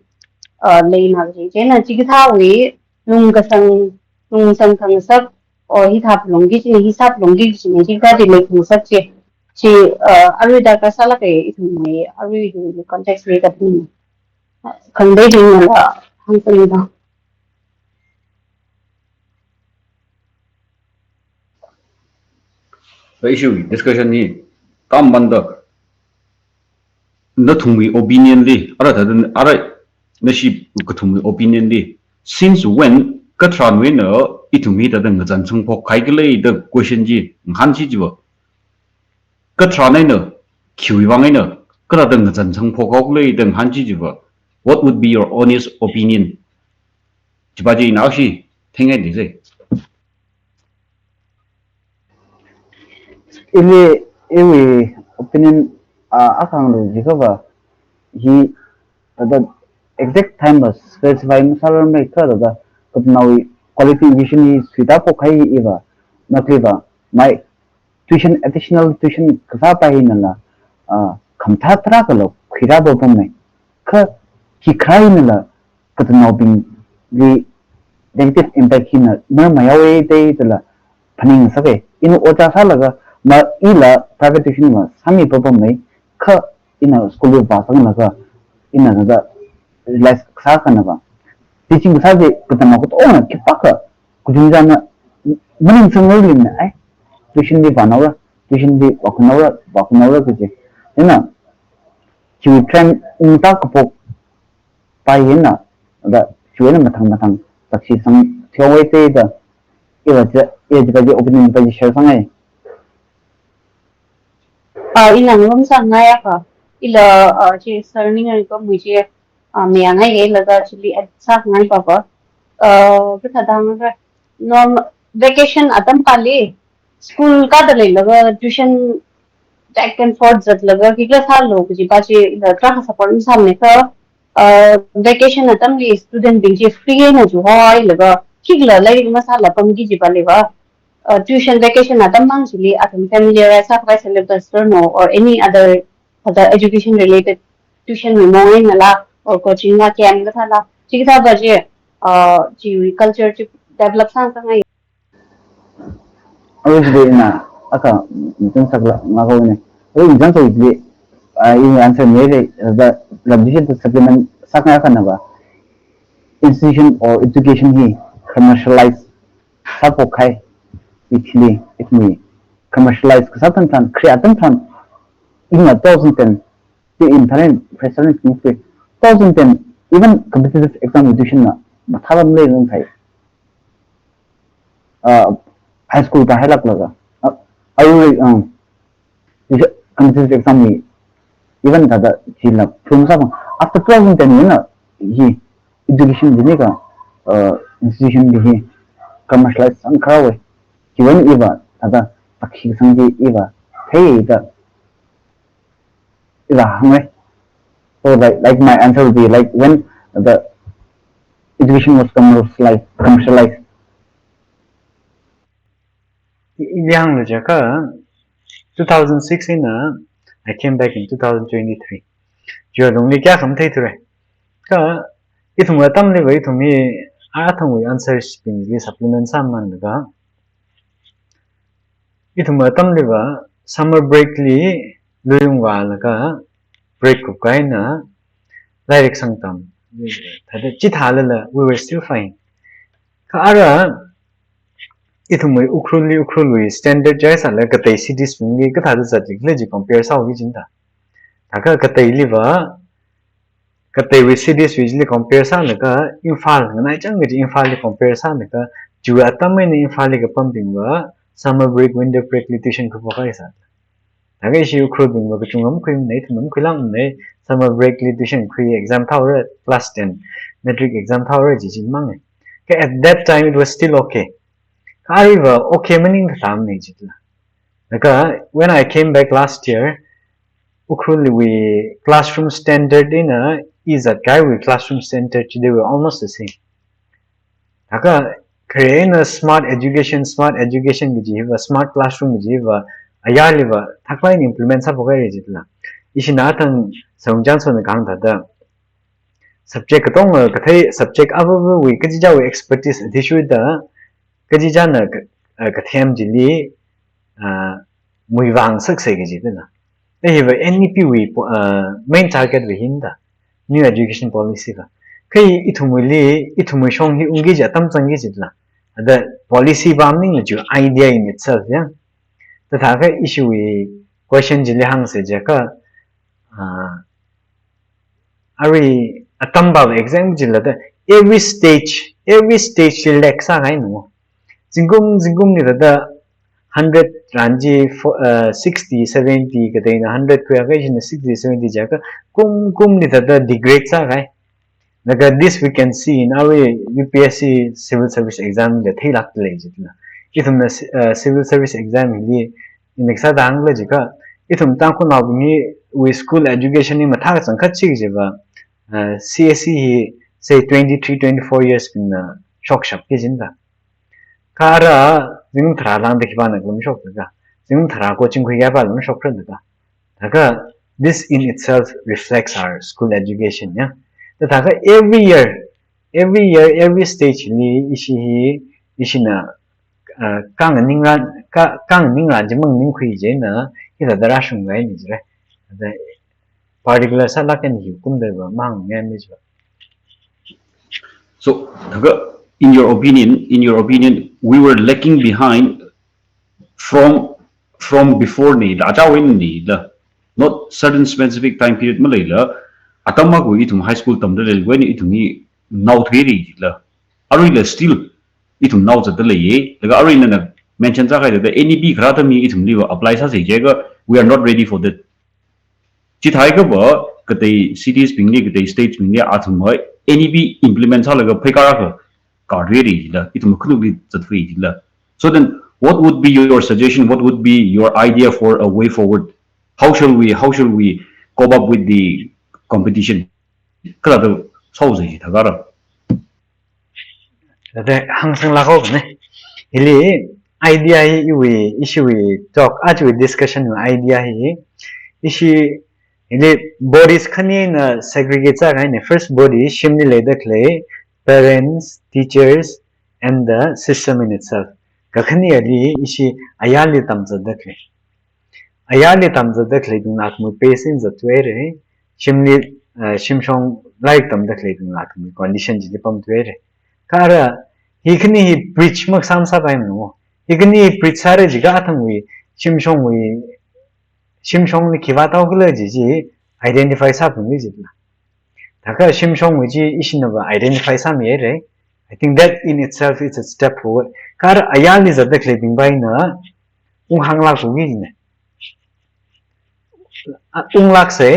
ah, leina chi. Chieina chikathāwui, lungkasang, lungsang khangasak, o hithā phalungki chi, hithā phalungki chi, chikathā chi leikhangasak chi. Chi, ah, arui darkar sālāka, ithumwui, arui hi context li kathāna. Khangateibingla, hāngsangi da. Issue discussion hi tamanda nathumwui opinion li, ara thāda, ara nashi kathumwui opinion li, since when katharanwui eina ithum hithāda ngazan sangphok kaikhala da question chi ngahānsi jiva. Katharan eina, khiwui vang eina, kathāda ngazan sangphok haokhala da ngahānsi jiva. What would be your honest opinion? Chiva chi ina shi, thengai di se. Ili, iwui opinion, ah, akha hānglu jiakha va, hi, thāda exact time va specify masālarmara kha thāda, katamnaowui quality education hi suitāphok kahai hiva, makli va, mai tuition, additional tuition kasāpai hinala, ah, khamathā tarākhala khuirā papamma. Kha, khikha hinala, katamnaobingli negative impact hina marmai haowa da thāla phaningsaka. Ina ojā sālaga, ma ila private tuition va sāmi papamma. Kha ina school li vāsanglaga, ina thāda realize kasā akhana va, teaching kasā chi katamnao katongana khipākha, kachungchana maningsanglala, ai, tuition li vāhaora, tuition li vākhuihaora, vākhuihaora kaji. Chieina, chiwui trend ungta kaphok pai hina, da, chiwui eina mathang mathang, takshi sang thiongwui te da, iva chi, iva chiva chi opinion pa chi share sangai. Ah, ina ngarumsāngai akha, ila, ah, chi sir ningai ko mui chi, ah, mayāngai ye laga chili add sāngai pa pa. Ah, kathāda hāngra, norm, vacation atam pali, school kāda leilaga tuition back and forth zatlaga khikha sālu kajiva chi ila tarākha support masāmane kha, uh, vacation atamli student bing chi free eina chuhailaga khikhala lairik masāla pamki jiva leiva. Uh, tuition vacation atam mang chili athum familiarize sākhavai syllabus rano or any other thāda education related tuition wui mong einala or coaching la camp kathāla. Chikathāva chi, uh, chiwui culture chi develop sāsangai. Arui chili ina akha, mm, tun sakla ngahānne. Arui in terms of chili, ah, in answer maybe, uh, the, the addition to supplement sakna akhana va, institution or education hi commercialize sāphok kahai, actually, it may commercialize kasā tharan tharan, create tharan tharan, in two thousand ten, Chi in tharen, fresher students ni two thousand ten, even competitive exam wui tuition na, mathāda malei lang thai. Uh, high school kahai laklaga. Uh, I will, um, competitive exam ni, even thāda chila, from sa, after two thousand ten na, hi, education dini ka, uh, institution hi, commercialize sangkharawui. Chiwui vang iva, thāda, takhi sangji iva, theida, iva hāngai. So like, like my answer will be like when the education was commercialized, commercialized. I, i yang le jaka, two thousand six eina, I came back in two thousand twenty-three. Chiwui alungli kayākha matheithura. Kha, ithum atamliva ithum hi, athangwui answers bingli supplement sāmamān laga. Ithum atamliva summer break li lui ungvālaga break kupkahai eina lairik sangtam. Thāda chithālala, we were still fine. Kha ara ithumwui Ukhrulli Ukhrulwui standard jihaisālala katei cities bingli kathāda zatlikhala chi compare sāhaoki jida. Thākha kateiliva, kateiwui cities wui chili compare sālaga Imphal, nganaichang kaji Imphalli compare sālaga, chiwui atam eina Imphalli kapambingva summer break, winter break li tuition khuiphok haisā. Thākha ishi Ukhrulbingva kachungkha makhuimana, ithumna makhuilākmana, summer break li tuition khui, exam thaora, class ten, matric exam thaora chi chi mang. Kha at that time it was still okay. Kha aruiva okay maningkathamana jila. Laga, when I came back last year, Ukhrulwui classroom standard eina i zatkahaiwui classroom standard chi, they were almost the same. Thākha, khare eina smart education, smart education kaji hiva, smart classroom kaji hiva, ayarliva, thaklāk eina implement sāphok haira jila. Ishina athang Sangchang sona kahāng thāda, subject katonga, kathei subject avāvāwui, kachichāwui expertise athishurda, kachichāna ka, uh, kathem chili, uh, muivāngasaksei kaji dana. Kha hiva N E P wui po-, uh, main target va hina da. New Education Policy va. Kha ithumwuili, ithumwui shong hi ungki kaji atam zangki jila. Thāda policy va maningla chi idea in itself ya. Thāda thākha ishiwui question chili hāngsa jiakha, uh, arui atam va example chila thāda every stage, every stage li lack sākahaina. Zingkum, zingkumli thāda hundred ranji fo-, uh, sixty, seventy, kateina hundred khuiakha ishina sixty, seventy jiakha kum, kumli thāda degrade sākahai. Laga this we can see in our U P S C civil service exam li theilākda lei jila. Ithumna, uh, civil service exam hili ina kasāda hāngkhala jiakha, ithum Tangkhulnaobingwui school education hi mathā kachangkhat chi kajiva, uh, C S E hi, say, twenty-three, twenty-four years bingna shokshapki jida. Kha ara, zingkum tharā lāngda khipāna kala mashokra da. Zingkum tharā coaching khuikahai pala mashokra da. Thākha, this in itself reflects our school education, ya. Thākha every year, every year, every stage li ishi hi, ishina, uh, khanganing ran, kha-, khanganing ran chi manganingkhui chieina, hithāda rāshungkahaina jira. Thāda particular sālāk eina hi kumda va mang ngai mi jwa. So, thākha, in your opinion, in your opinion, we were lacking behind from, from before nila, achāwui eina nila, not certain specific time period maleila, atam akhawui ithum high school tamda leilakha eina ithum hi naothuira jila. Aruila still ithum naozatda leiya, laga arui nana mention sākahai thāda N E P kharā atam hi ithumliva apply sāsa jiakha, we are not ready for that. Chithākha va, katei cities bingli, katei states bingli, athumva N E P implement sālaga pheikar akha kharira jila, ithum khanukli zathuira jila. So then, what would be your suggestion? What would be your idea for a way forward? How shall we, how shall we cope up with the competition? Kathāda sāsa ji thākha ra. Thāda hāngsanglāk haokana. Hili idea hi iwui, ishiwui talk, ajawui discussion wui idea hi, ishi, hili bodies khanina segregate sākahaina. First body, shimli leida khalei, parents, teachers, and the system in itself. Kakhaneli ishi ayarli tamzatda khalei. Ayarli tamzatda khaleibingna athumwui pace eina zatthuira. Shimli, uh, shimshong lairik tamda khaleibingna athumwui condition chili pamthuira. Kha ara, hi khani hi bridge makasā masāpaimana. Hi khani hi bridge sāra jiakha athumwui shimshongwui, shimshongli khi vāthaokhala chi chi, identify sāphungki jitla. Thākha shimshongwui chi ishinava identify sāmihaira. I think that in itself is a step forward. Kha ayarli zatda khaleibing paina unghānglākki jina. A, unglāksa,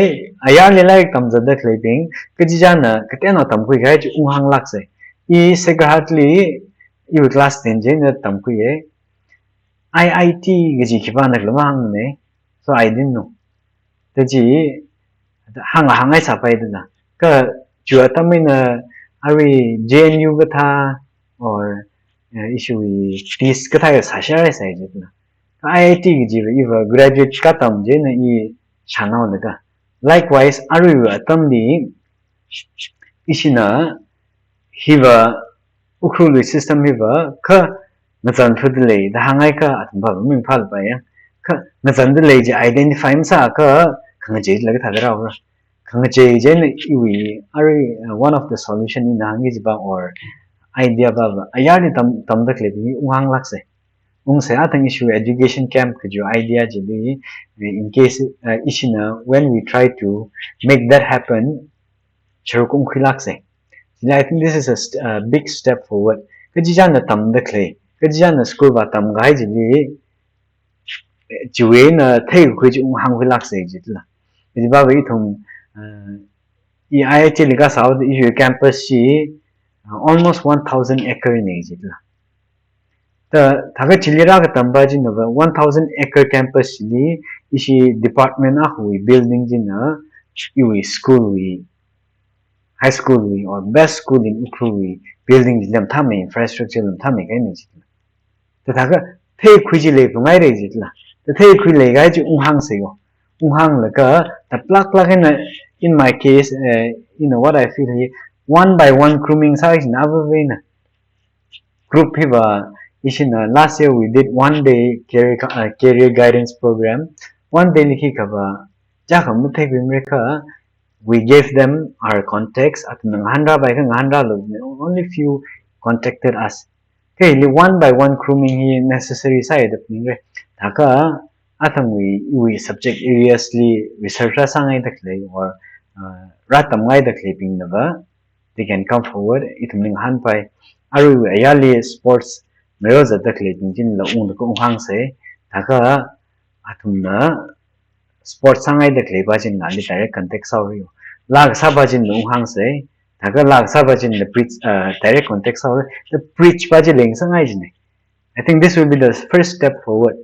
ayarli lairik tamzatda khaleibing, kachichāna, kateonao tamkhui kahai chi unghānglāksa. I Sacred Heart li, iwui class ten chieina tamkhuiya. I I T kaji khipāna khala mahāngna. So I didn't know. Thāda chi, hāng, hāngngai sāpai dana. Kha, chiwui atam eina, arui J N U kathā, or, eh, ishiwui TISS kathā ya sāshārai sai jitna. Kha I I T kajiva iva graduate katam chieina i shānao laga. Likewise, aruiva atamli ishina hiva Ukhrulwui system hiva kha ngazan phut lei da hāngngai kha athumva ming phal pa ya. Kha ngazan da lei chi identify masākha khangachei laga thāda rāra. Khangachei chieina iwui arui, uh, one of the solution ina hāngki jiva or idea va va. Ayarli tam, tamda khaleibing unghānglāksa. Ungsa athang ishiwui education camp kaji idea chili, eh, in case, uh, ishina, when we try to make that happen, charuk ungkhuilāksa. Chili I think this is a st-, uh, big step forward. Kachichāna tamda khalei, kachichāna school va tamkahai chili, eh, chiwui eina theikakhui chi unghāngkhuilāksa jitla. Kaji va va ithum, uh, i I I T li kasāhaoda ishiwui campus chi, uh, almost one thousand acre na jitla. Thā, thākha chili rākatam pa chinava one thousand acre campus chili ishi department akhawui building china iwui school wui, high school wui, or best school in Ukhrul wui building chi lamthāmei, infrastructure lamthāmei kahaina jitla. Thā, thākha theikakhui chi leiphungngaira jitla. Thā theikakhui leikahai chi unghāngsa yo. Unghānglaga, taplaklak eina, in my case, eh, you know, what I feel here, one by one grooming sāsina ava vena. Group hiva, ishina, last year we did one day career, uh, career guidance program. One day li khikha va, chākha matheipimara kha, we gave them our contacts, athumna ngahānrāpai kha ngahānrālu, only few contacted us. Kha hili one by one grooming hi necessary sāya da phaningra. Thākha athangwui, wui subject areas li research rāsāngaida khalei or, uh, rātamngaida khaleibingnava, they can come forward, ithumli ngahānpai. Aruiwui ayarli sports mero zatda khaleibing chila unglaga unghāngsa. Thākha athumna sports sāngaida khalei pa china ali direct contact sāhaora yo. Laa kasā pa chila unghāngsa. Thākha laa kasā pa chila preach, uh, direct contact sāhaora. The preach pa chi leingasakngai jina. I think this will be the first step forward.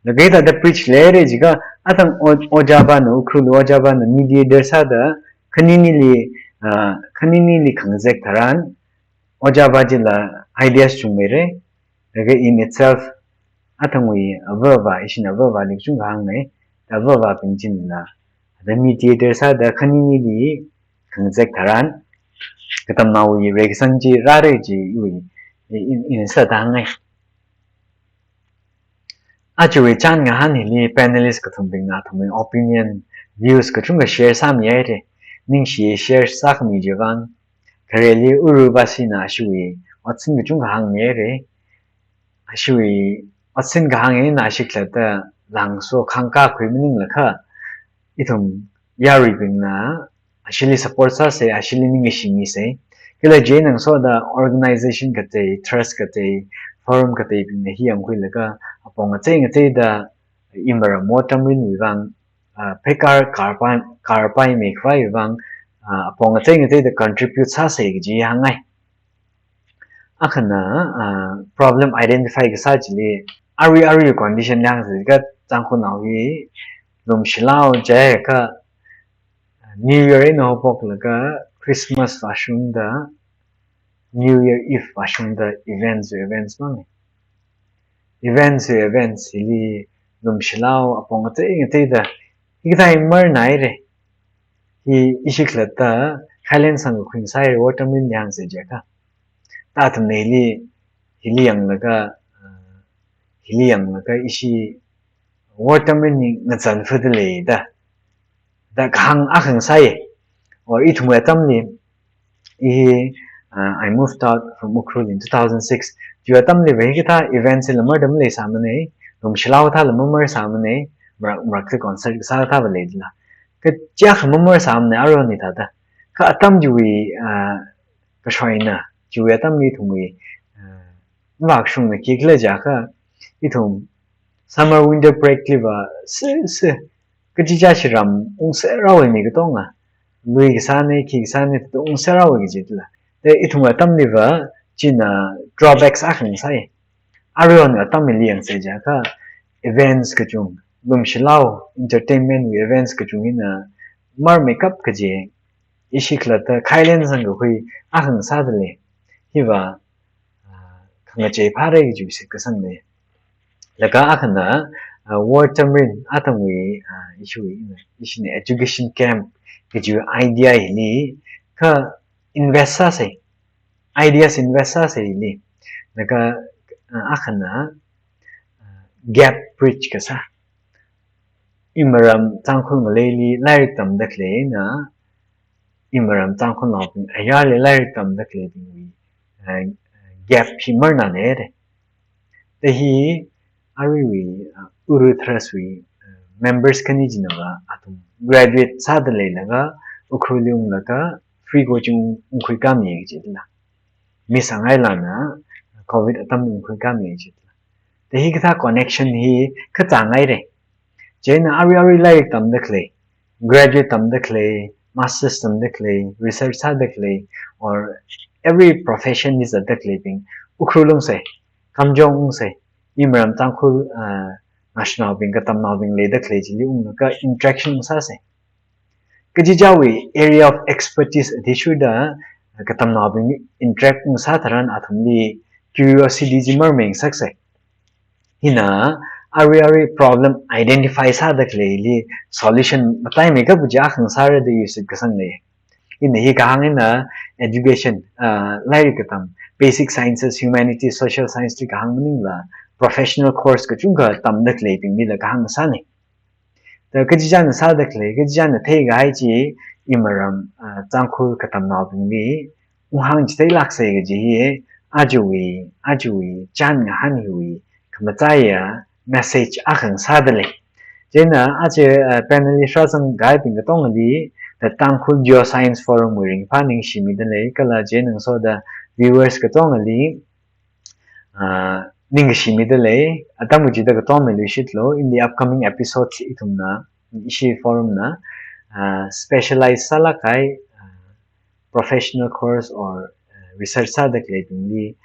Laga thāda preach leira jiakha, athang o-, ojā pana, Ukhrul ojā pana mediator sāda, khaninili, uh, khaninili khangazek tharan, ojā pa chila ideas chungmeira, laga in itself, athangwui avāva, ishin avāvali kachungkha hāngna, avāvabing chila, thāda mediator sāda khaninili khangazek tharan, katamnaowui reikasang chi rāra ji iwui, i, i, ina sāda hāngngai. Ajawui chān ngahān hili panelist kathumbingna athumwui opinion, views kachungkha share sāmihaira. Ningshi share sākhami chiwui vang, khareli Uru Vasina ashiwui otsin kachungkha hāngmihaira. Ashiwui otsin kahāng eina ashi khalatta langso khangkakhui maningla kha, ithum yaruibingna ashili support sāsa, ashili ningshimisa. Kala chieinangshoda organization katei, trust katei, forum kateibingna hi yangkhuilaga, apong ngachei ngacheida, imaram War Tamrinwui vang, ah, pheikar karpai, karpaimei khavaiwui vang, ah, apong ngachei ngacheida contribute sāsa kaji hāngngai. Akhana, ah, problem identify kasā chili, arui arui condition yangsa jiakha Tangkhulnao hi lumshilao jiakha New Year eina haophoklaga Christmas vāshungda, New Year Eve vāshungda events, events mang. Events, events hili lumshilao apong ngachei ngacheida, hikathā hi marnāhaira. Hi ishi khalatta khailen sangkakhui sāhaira War Tamrin yangsa jiakha. Thāda athumna hili, hili yanglaga, uh, hili yanglaga ishi War Tamrin hi ngazan phut lei da, da kahāng akha ngasāya. Or ithumwui atamli, i, uh, I moved out from Ukhrul in two thousand six. Chiwui atamliva hikathā events la marda maleisāmana, lumshilao thāla mamarsāmana, marak, marak concert kasā thāva leidala. Chiakha mamar sāmana aruihon hithāda. Kha atam chiwui, ah, kashoina, chiwui atamli ithumwui, ah, mavākashungna khikhala jiakha, ithum summer winter break liva, si, si, kachichā shiram ungserhaowa mi katonga. Lui kasāna, khi kasāna, ungserhaowa kajila. Kha ithum atamliva, china drawbacks akha ngasai. Aruihon atamli yangsa jiakha, events kachung, lumshilao, entertainment wui events kachung hina, marmeikap kaji, ishi khalatta khailen sangkakhui akha ngasāda lei. Hiva, ah, khangachei phāra kaji shitkasang lei. Laga akhana, ah, war term rin atamwui, ah, ishiwui, ishina education camp kaji idea hili, kha invest sāsa, ideas invest sāsa hili. Laga, ah, akhana, ah, gap bridge kasā. Imaram Tangkhul ngaleili lairik tamda khaleina, imaram Tangkhulnaobing ayarli lairik tamda khaleibingwui, eh, gap hi marnāna da. Da hi aruiwui, eh, Uru Thrustwui, eh, members khani chinava athum graduate sāda leilaga Ukhrulli unglaga free coaching ungkhuikāmi kajila. Miss Angailana covid atam ungkhuikāmi kajila. Da hikathā connection hi kachāngngaira. Chieina arui arui lairik tamda khalei, graduate tamda khalei, masters tamda khalei, research sāda khalei, or every profession li zatda khaleibing, Ukhrul ungsa, Kamjong ungsa, imaram Tangkhul, ah, nashinaobing, katamnaobing leida khalei chili unglaga interaction sāsa. Kachichāwui area of expertise athishurda, katamnaobing interact ungsā tharan athumli curiosity chi marmei ngasaksa. Hina, arui arui problem identify sāda khaleili solution mataimeikap kaji akha ngasāra da yuishit kasang lei. Hina hi kahāng hina education, ah, lairik katam, basic sciences, humanities, social science li kahāng maningla, professional course kachungkha tamda khaleibinglila kahāng sāna. Da kachichāna sāda khalei, kachichāna theikahai chi, imaram, ah, Tangkhul katamnaobingli ungkhangacheithei lāksa kaji hi, ajawui, ajawui chān ngahān hiwui khamachaiya message akha ngasāda lei. Chieina aja, ah, panel li rāzangkahaibing katongali, the Tangkhul Geoscience Forum wui ringphā ningshimida lei, kala chieina ngasoda viewers katongali, ah, ningshimida lei, atam kachida katomei luishitlu, in the upcoming episodes ithumna, ishi forum na, ah, specialize sālākkahai, ah, professional course or, ah, research sāda khaleibingli,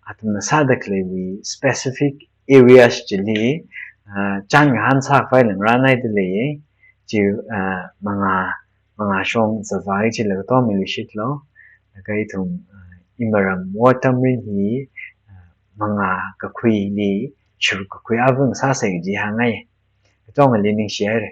athumna sāda khaleiwui specific areas chili, ah, chān ngahān sākhavai lang rānaida lei, chi, ah, mangā, mangā shong zavai chila katomei luishitlu, laga ithum, ah, imaram war term rin hi, ah, mangā kakhuili, shuruk kakhui avung sāsa kaji hāngngai. Katongali ningshihaira.